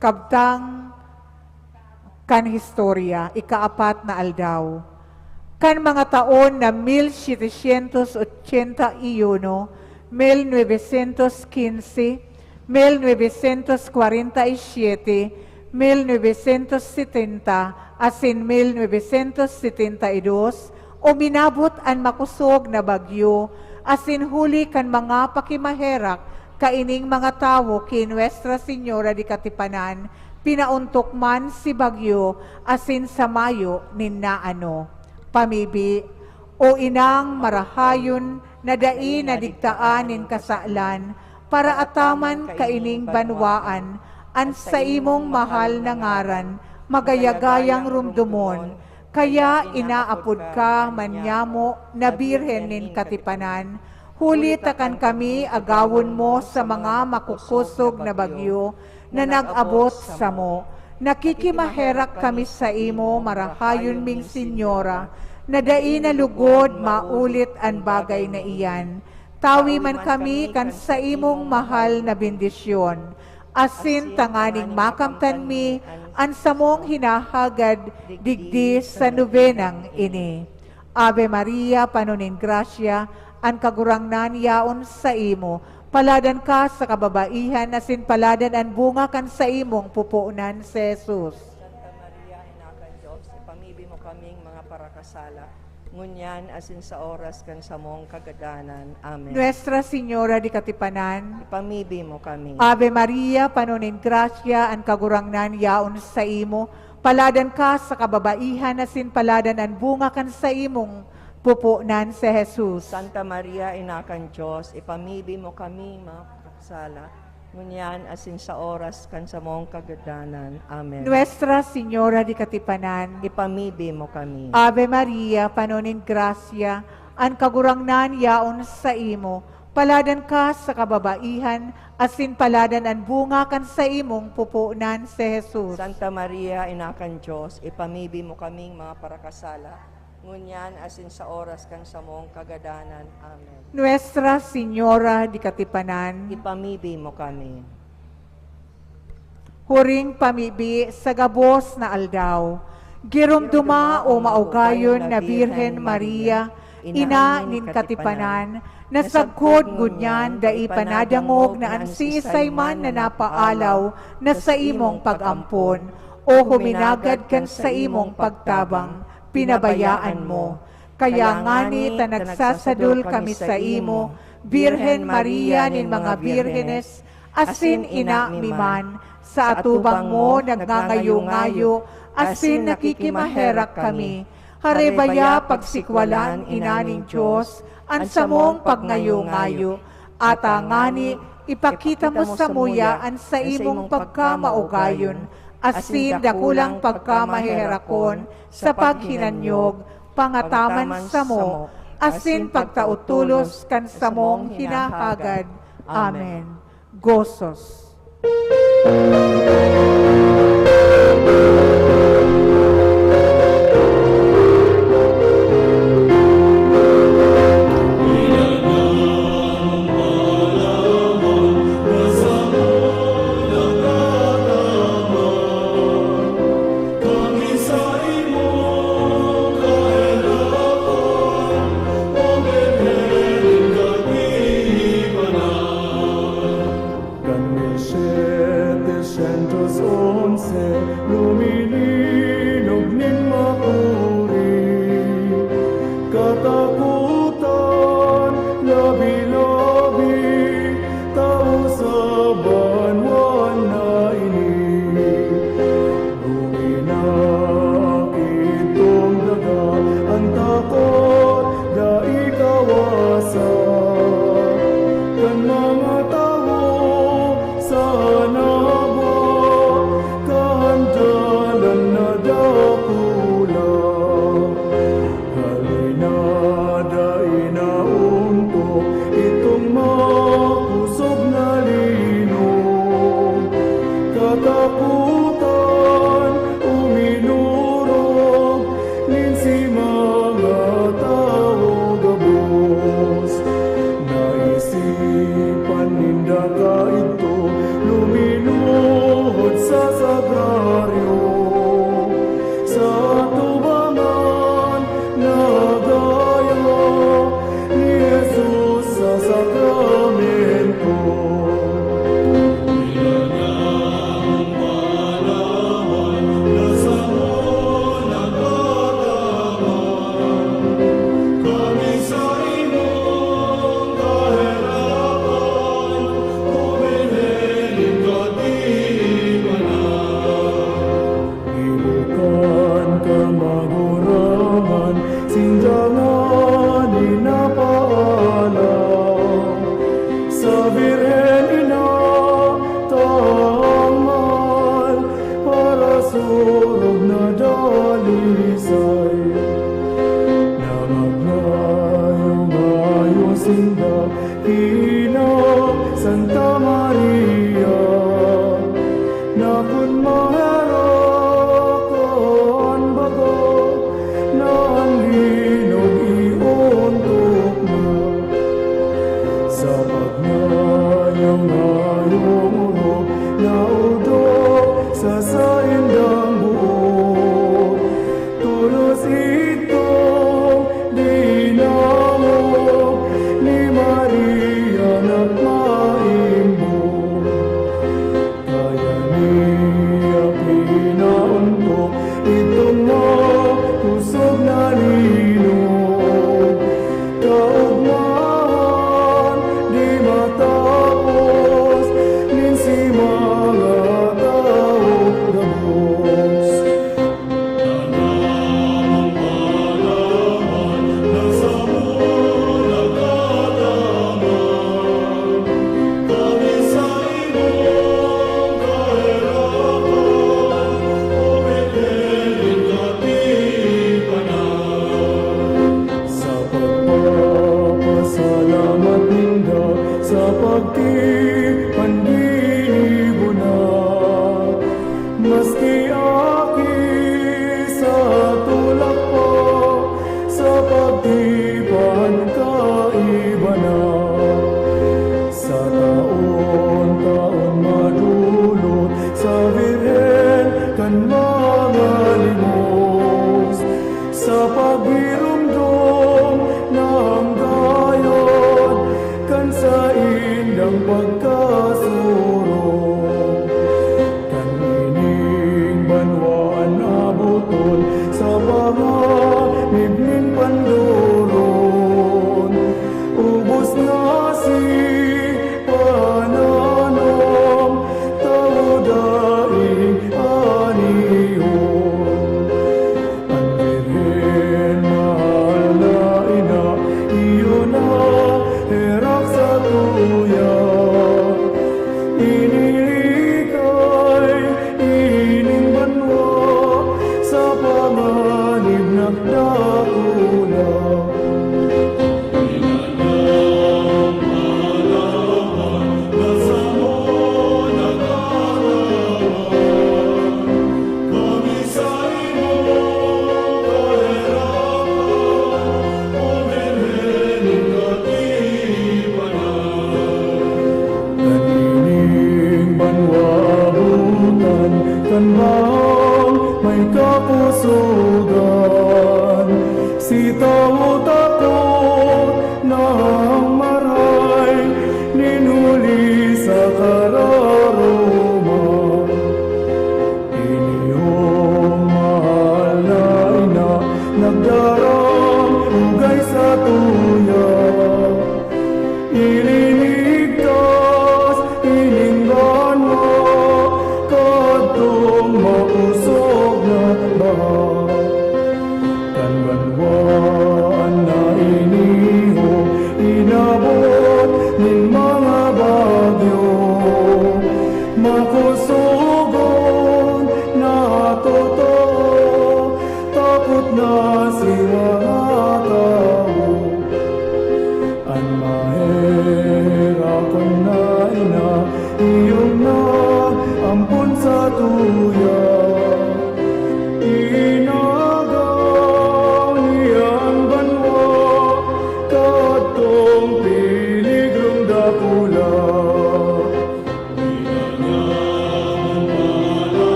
Kabtang kan historia, ikaapat na aldaw. Kan mga taon na mil setecientos ochenta y uno, mil novecientos quince, mil novecientos cuarenta y siete, mil novecientos setenta, asin mil novecientos setenta y dos, uminabot an makosog na bagyo, asin huli kan mga pakimaherak kaining mga tawo ki Nuestra Señora de Katipanan, pinaontok man si bagyo asin sa mayo nin naano. Pamibi, O Inang marahayon na dai nadigtaan nin kasalan, paraataman kaining banwaan an saimong mahal na ngaran magayagayang romdomon, kaya inaapod ka manyamo na Birhen nin Katipanan, huli ta kan kami agawon mo sa mga makukosog na bagyo na nag-abot samo. Nakikimaherak kami saimo, marahayon ming Senyora, na dai na lugod maulit an bagay na iyan. Tawi man kami kan saimong mahal na bendisyon, asin tanganing makamtan mi an samong hinahagad digdi sa nobenang ini. Ave Maria, pano nin grasya, an Kagurangnan yaon saimo. Paladan ka sa kababaihan, asin paladan an bunga kan saimong pupuonan, si Jesus. Santa Maria, Ina kan Dios, ipamibi mo kaming mga parakasala, ngunyan asin sa oras kan samong kagadanan. Amen. Nuestra Señora de Katipanan, ipamibi mo kami. Ave Maria, pano nin grasya, an Kagurangnan yaon saimo. Paladan ka sa kababaihan, asin paladan an bunga kan saimong pupuonan, si Jesus. Santa Maria, Ina kan Dios, ipamibi mo kami mga parakasala, ngunyan asin sa oras kan samong kagadanan. Amen. Nuestra Señora de Katipanan, ipamibi mo kami. Ave Maria, pano nin grasya, an Kagurangnan yaon saimo. Paladan ka sa kababaihan, asin paladan an bunga kan saimong pupuonan, si Jesus. Santa Maria, Ina kan Dios, ipamibi mo kaming mga parakasala, ngunyan asin sa oras kan samong kagadanan. Amen. Nuestra Señora de Katipanan, ipamibi mo kami. Huring pamibi sa gabos na aldaw. Giromdoma, o maugayon na Birhen Maria, Ina nin Katipanan, na sagkod ngunyan dai pa nadangog na an siisay man na napaalaw na saimong pag-ampon, o huminagad kan saimong pagtabang, pinabayaan mo. Kaya ngani ta nagsasadol kami saimo, Birhen Maria nin mga birhenes, asin ina mi man, sa atubang mo nagngangayo-ngayo asin nakikimaherak kami. Harebaya pagsikwalan, ina nin Dios, an samong pagngayo-ngayo, ata ngani ipakita mo samuya an saimong pagkamaugayon asin dakulang pagkamaherakon sa paghinanyog, pangataman samo, asin pagtao tolos kan samong hinahagad. Amen. Gozos. Kan mil setecientos once, lumininog nin makuri, katakotan, labi-labi, tao sa banwa na ini. Guminakit tong daga, an takot dai kawasa. Kan mga tawo sa nagwa, kan dalan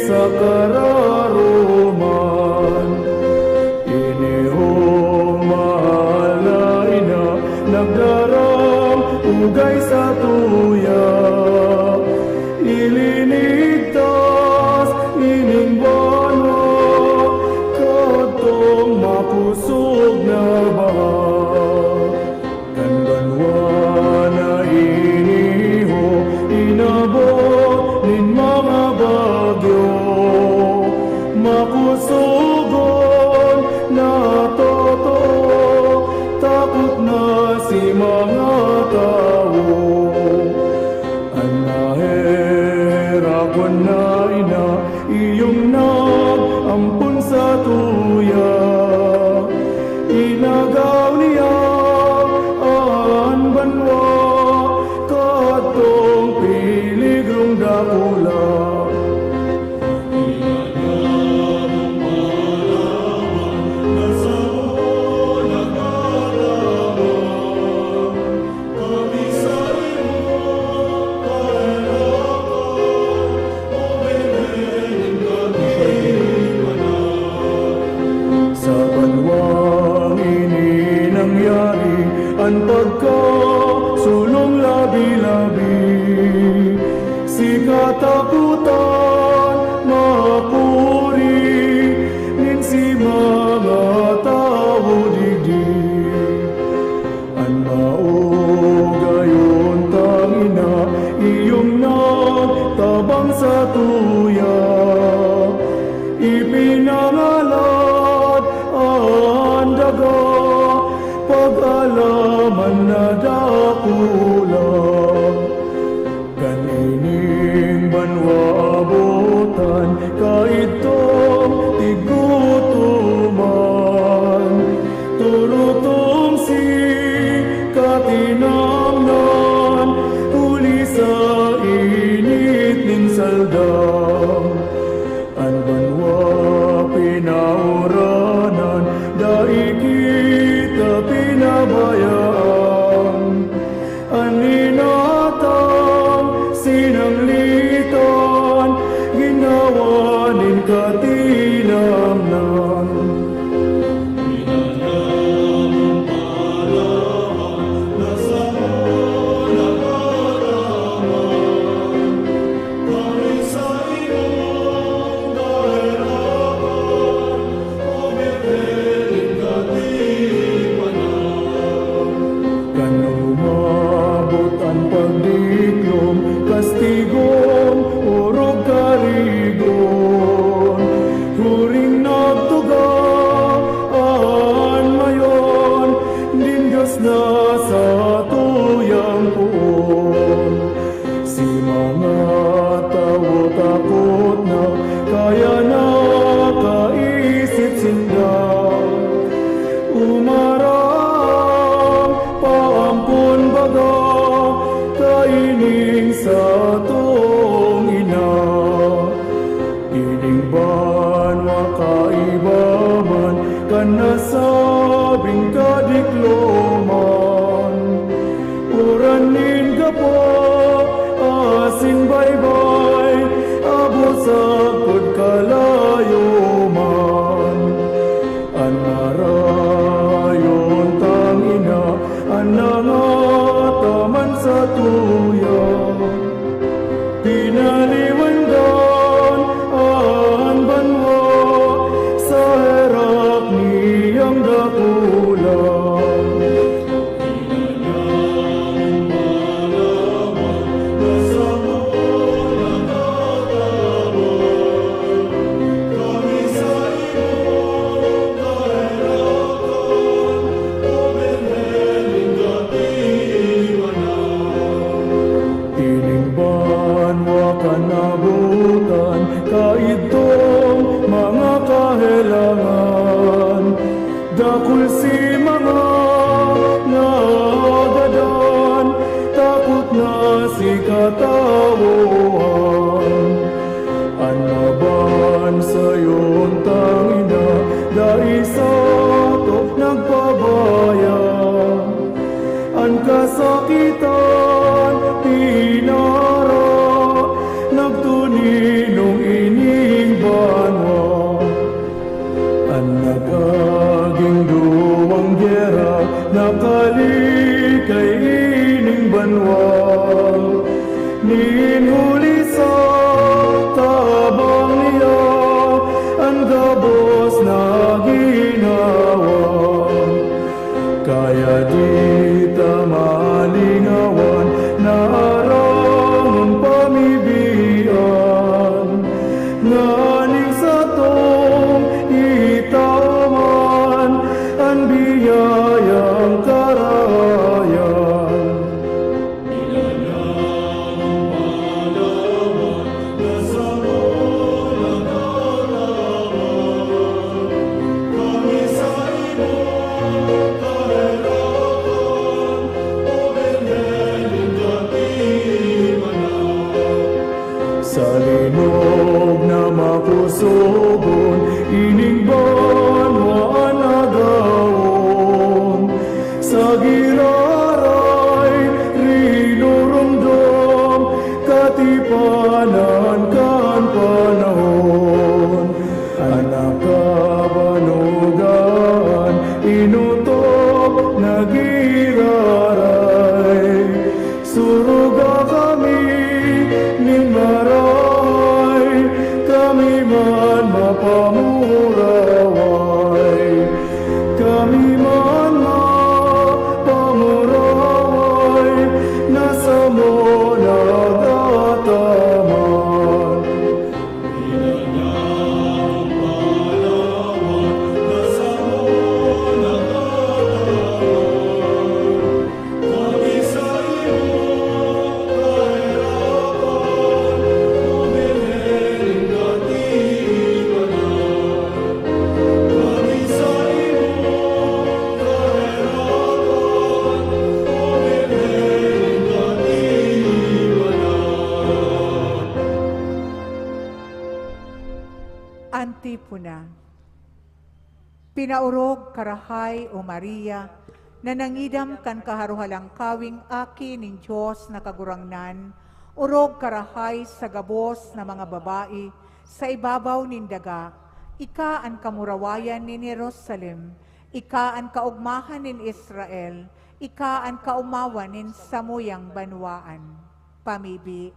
sa kararoman. Ini, O mahal na ina, nagdaram ugay sa tuya. Ilinigtas ining banwa kadtong makosog na baha. Kan banwa na ini, O, inabot nin mga bagyo, makosogon na totoo, takot na si mga tawo. An naheherakon na ina, iyong nag-ampon sa tuya. Inagaw niya an banwa kadtong peligrong dakula. Sa banwang ini nangyari an pagkasulong labi-labi. Si katapotan makuri nin si mga tawo digdi. An maogayon tang ina, iyong nagtabang sa tuya. Ipinangalad an daga, pag-alaman na dakula. Kan ining banwa abotan, kaidtong tigutoman, turutong si katinamnan, huli sa init nin saldang. An banwa pinauranan, dai kita pinabayaan. An inatang sinanglitan, ginawa nin katinamnan. Kan umabot an pagdiklom, kastigon, orog karigon, huring nagtuga an mayon nin Dios na satuyang poon. Si mga tawo takot na, kaya nakaisip sinda, umarang paampon baga kaining satong ina. Ining banwa kaiba man kan nasabing kadikloman. Uran nin gapo asin baybay, abot sagkod kalayo man. An narayon tang ina, an nangataman sa tuya. Pinaliwandan an banwa sa herak niyang dakula. Ining banwa kan abot Nin huli sa tabang niya an gabos na ginawa. Kaya di ta malingawan na arangon pamibian, nganing satong itaman an biyayang karayan. Sa linog na makusogon, ining banwa an agawon. Sa giraray, rinurumdom, katipanan kan panahon. An nakabanogan, inutok na giraray. Suruga kami nin marahay, kami man mapamuraway. Kami man mapamuraway, na samo nagtataman. Antipona. Pinaorog ka rahay, O Maria, na nangidam kan kaharohalangkawing Aki nin Dios na Kagurangnan, orog ka rahay sa gabos na mga babayi sa ibabaw nin daga. Ika an kamurawayan nin Jerusalem, ika an kaogmahan nin Israel, ika an kaomawan nin samuyang banwaan. Pamibi.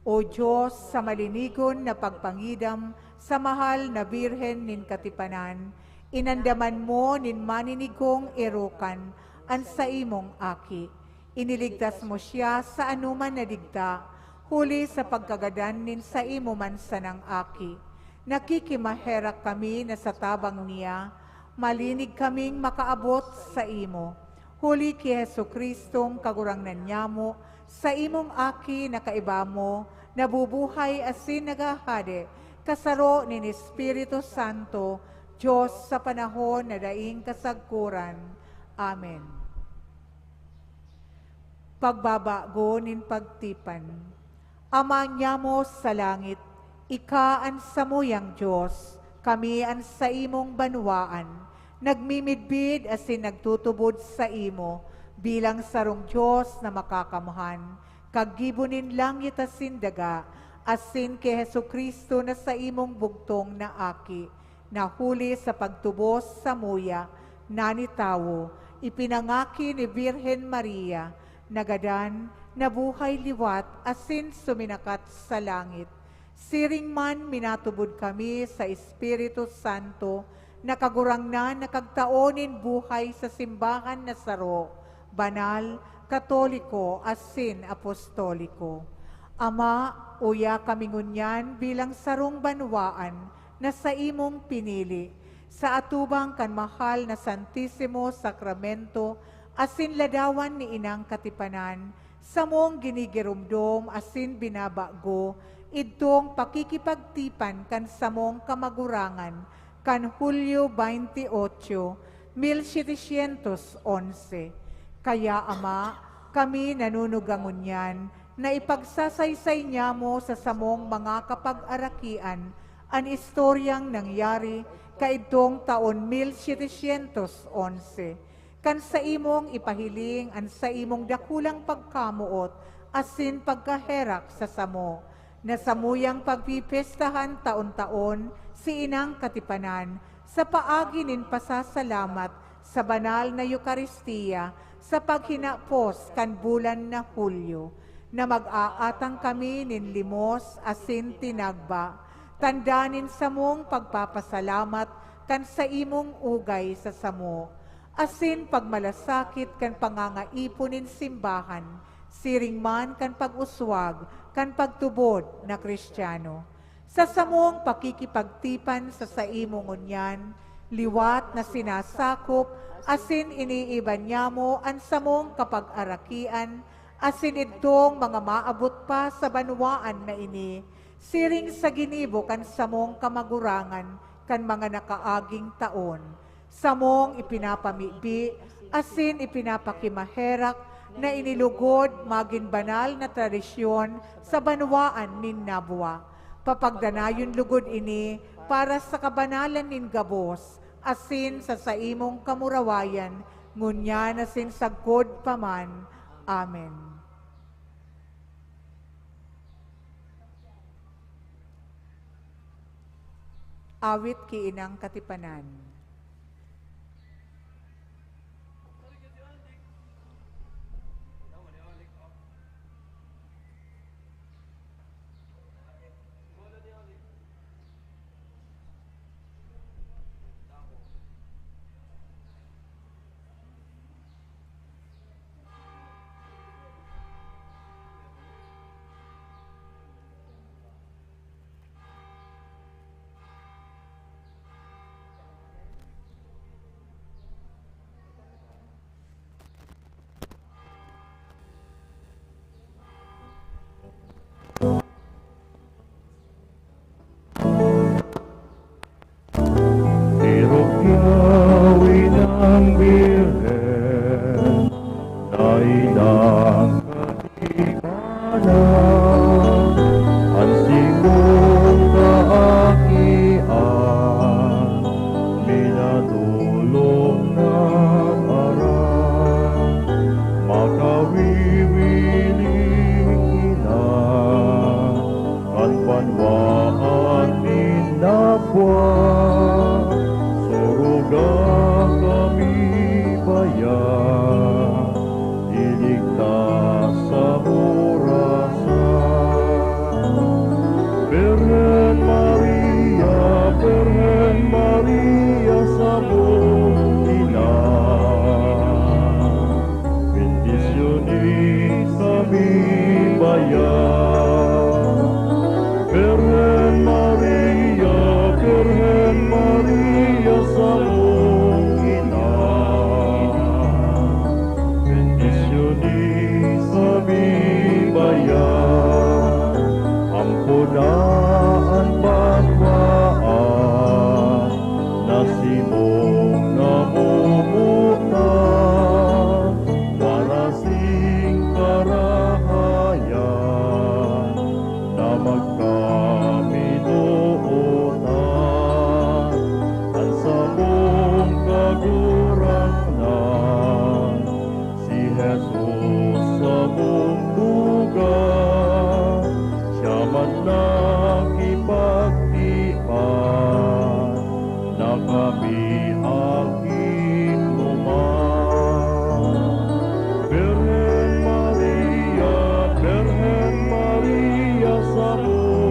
O Dios, sa malinigon na pagpangidam sa mahal na Birhen nin Katipanan, inandaman mo nin maninigong erokan an saimong Aki. Iniligtas mo siya sa anoman na digta, huli sa pagkagadan nin saimo man sanang Aki. Nakikimaherak kami na sa tabang niya, malinig kaming makaabot saimo. Huli ki Jesu-Cristong Kagurangnan nyamo, saimong Aki na kaiba mo, nabubuhay asin naghahade, kasaro nin Espiritu Santo, Dios sa panahon na daing kasagkoran. Amen. Pagbabago nin pagtipan. Ama nyamo sa langit, ika an samuyang Dios, kami an saimong banwaan. Nagmimidbid asin nagtutubod saimo bilang sarong Dios na makakamhan, kaggibo nin langit asin daga, asin ki Jesu-Cristo na saimong bugtong na Aki, na huli sa pagtubos samuya, nanitawo, ipinangaki ni Birhen Maria, nagadan, nabuhay liwat, asin suminakat sa langit. Siring man minatubod kami sa Espiritu Santo, na Kagurangnan na kagtao nin buhay sa simbahan na saro, banal, katoliko, asin apostoliko. Ama, uya kami ngunyan bilang sarong banwaan na saimong pinili, sa atubang kan mahal na Santisimo Sakramento asin ladawan ni Inang Katipanan, samong ginigiromdom asin binabago idtong pakikipagtipan kan samong kamagurangan kan Hulyo veintiocho, mil setecientos once. Kaya, Ama, kami nanunuga ngunyan na ipagsasaysay nyamo sa samong mga kapag-arakian an istoryang nangyari kaidtong taon mil setecientos once, kan saimong ipahiling an saimong dakulang pagkamoot asin pagkaherak sa samo, na samuyang pagpipestahan taon-taon si Inang Katipanan sa paagi nin pasasalamat sa banal na Eukaristia sa paghinapos kan bulan na Hulyo. na mag-aatang kami nin limos asin tinagba, tanda nin samong pagpapasalamat kan saimong ugay sa samo, asin pagmalasakit kan pangangaipo nin simbahan, siring man kan pag-uswag kan pagtubod na Cristiano. Sa samong pakikipagtipan sa saimo ngunyan, liwat na sinasakop asin iniiba niamo an samong kapag-arakian, asin idtong mga maabot pa sa banwaan na ini, siring sa ginibo kan samong kamagurangan kan mga nakaaging taon. Samong ipinapamibi asin ipinapakimaherak na inilugod magin banal na tradisyon sa banwaan nin Nabua. Papagdanayon lugod ini para sa kabanalan nin gabos, asin sa saimong kamurawayan, ngunyan asin sagkod pa man. Amen. Awit ki Inang Katipanan. Tirukyaw inang Birhen, daidang katibanan, an simong kaakian, minatulong na aram, makawiwiling ina, kan banwaan nin Nabua, suruga kami baya, iligtas sa orasan. Birhen Maria, Birhen Maria, samong ina, bendisyoni kami baya. Birhen Maria, Birhen Maria, samong ina, bendisyoni kami baya. Ampo na an banwaan na simong namomotan, marasing karahayan na magkaminootan. An samong Kagurangnan, si Jesus samong tugang, siya man nakipagtipan, na kami akinuman. Birhen Maria, Birhen Maria, samong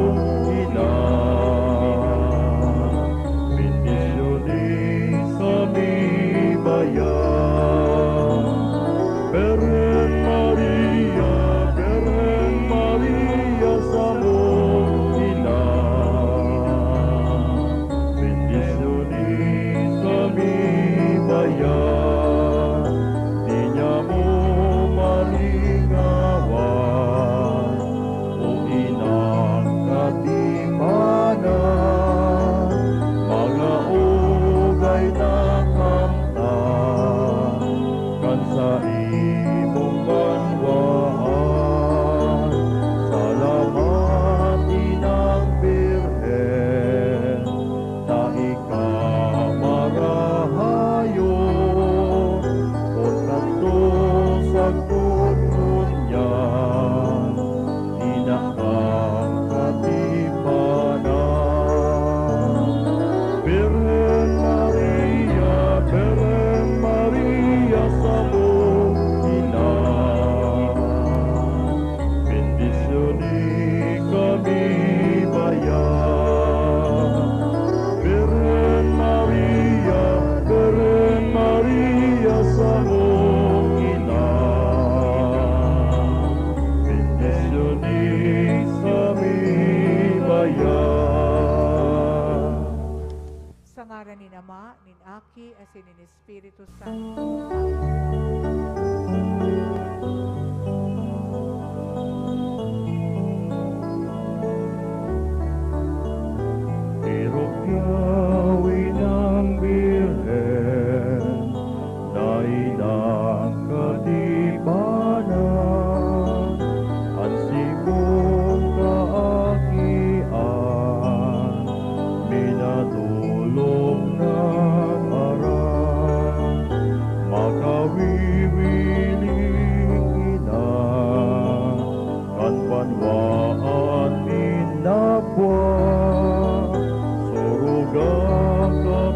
Nin Ama, nin Aki, asin nin Espiritu Santo. Amen. Tirukyaw inang Birhen, na inang katipanan, an simong kaakian, minatulog nag-aram, makawiwiling ina, kan banwaan minabwa.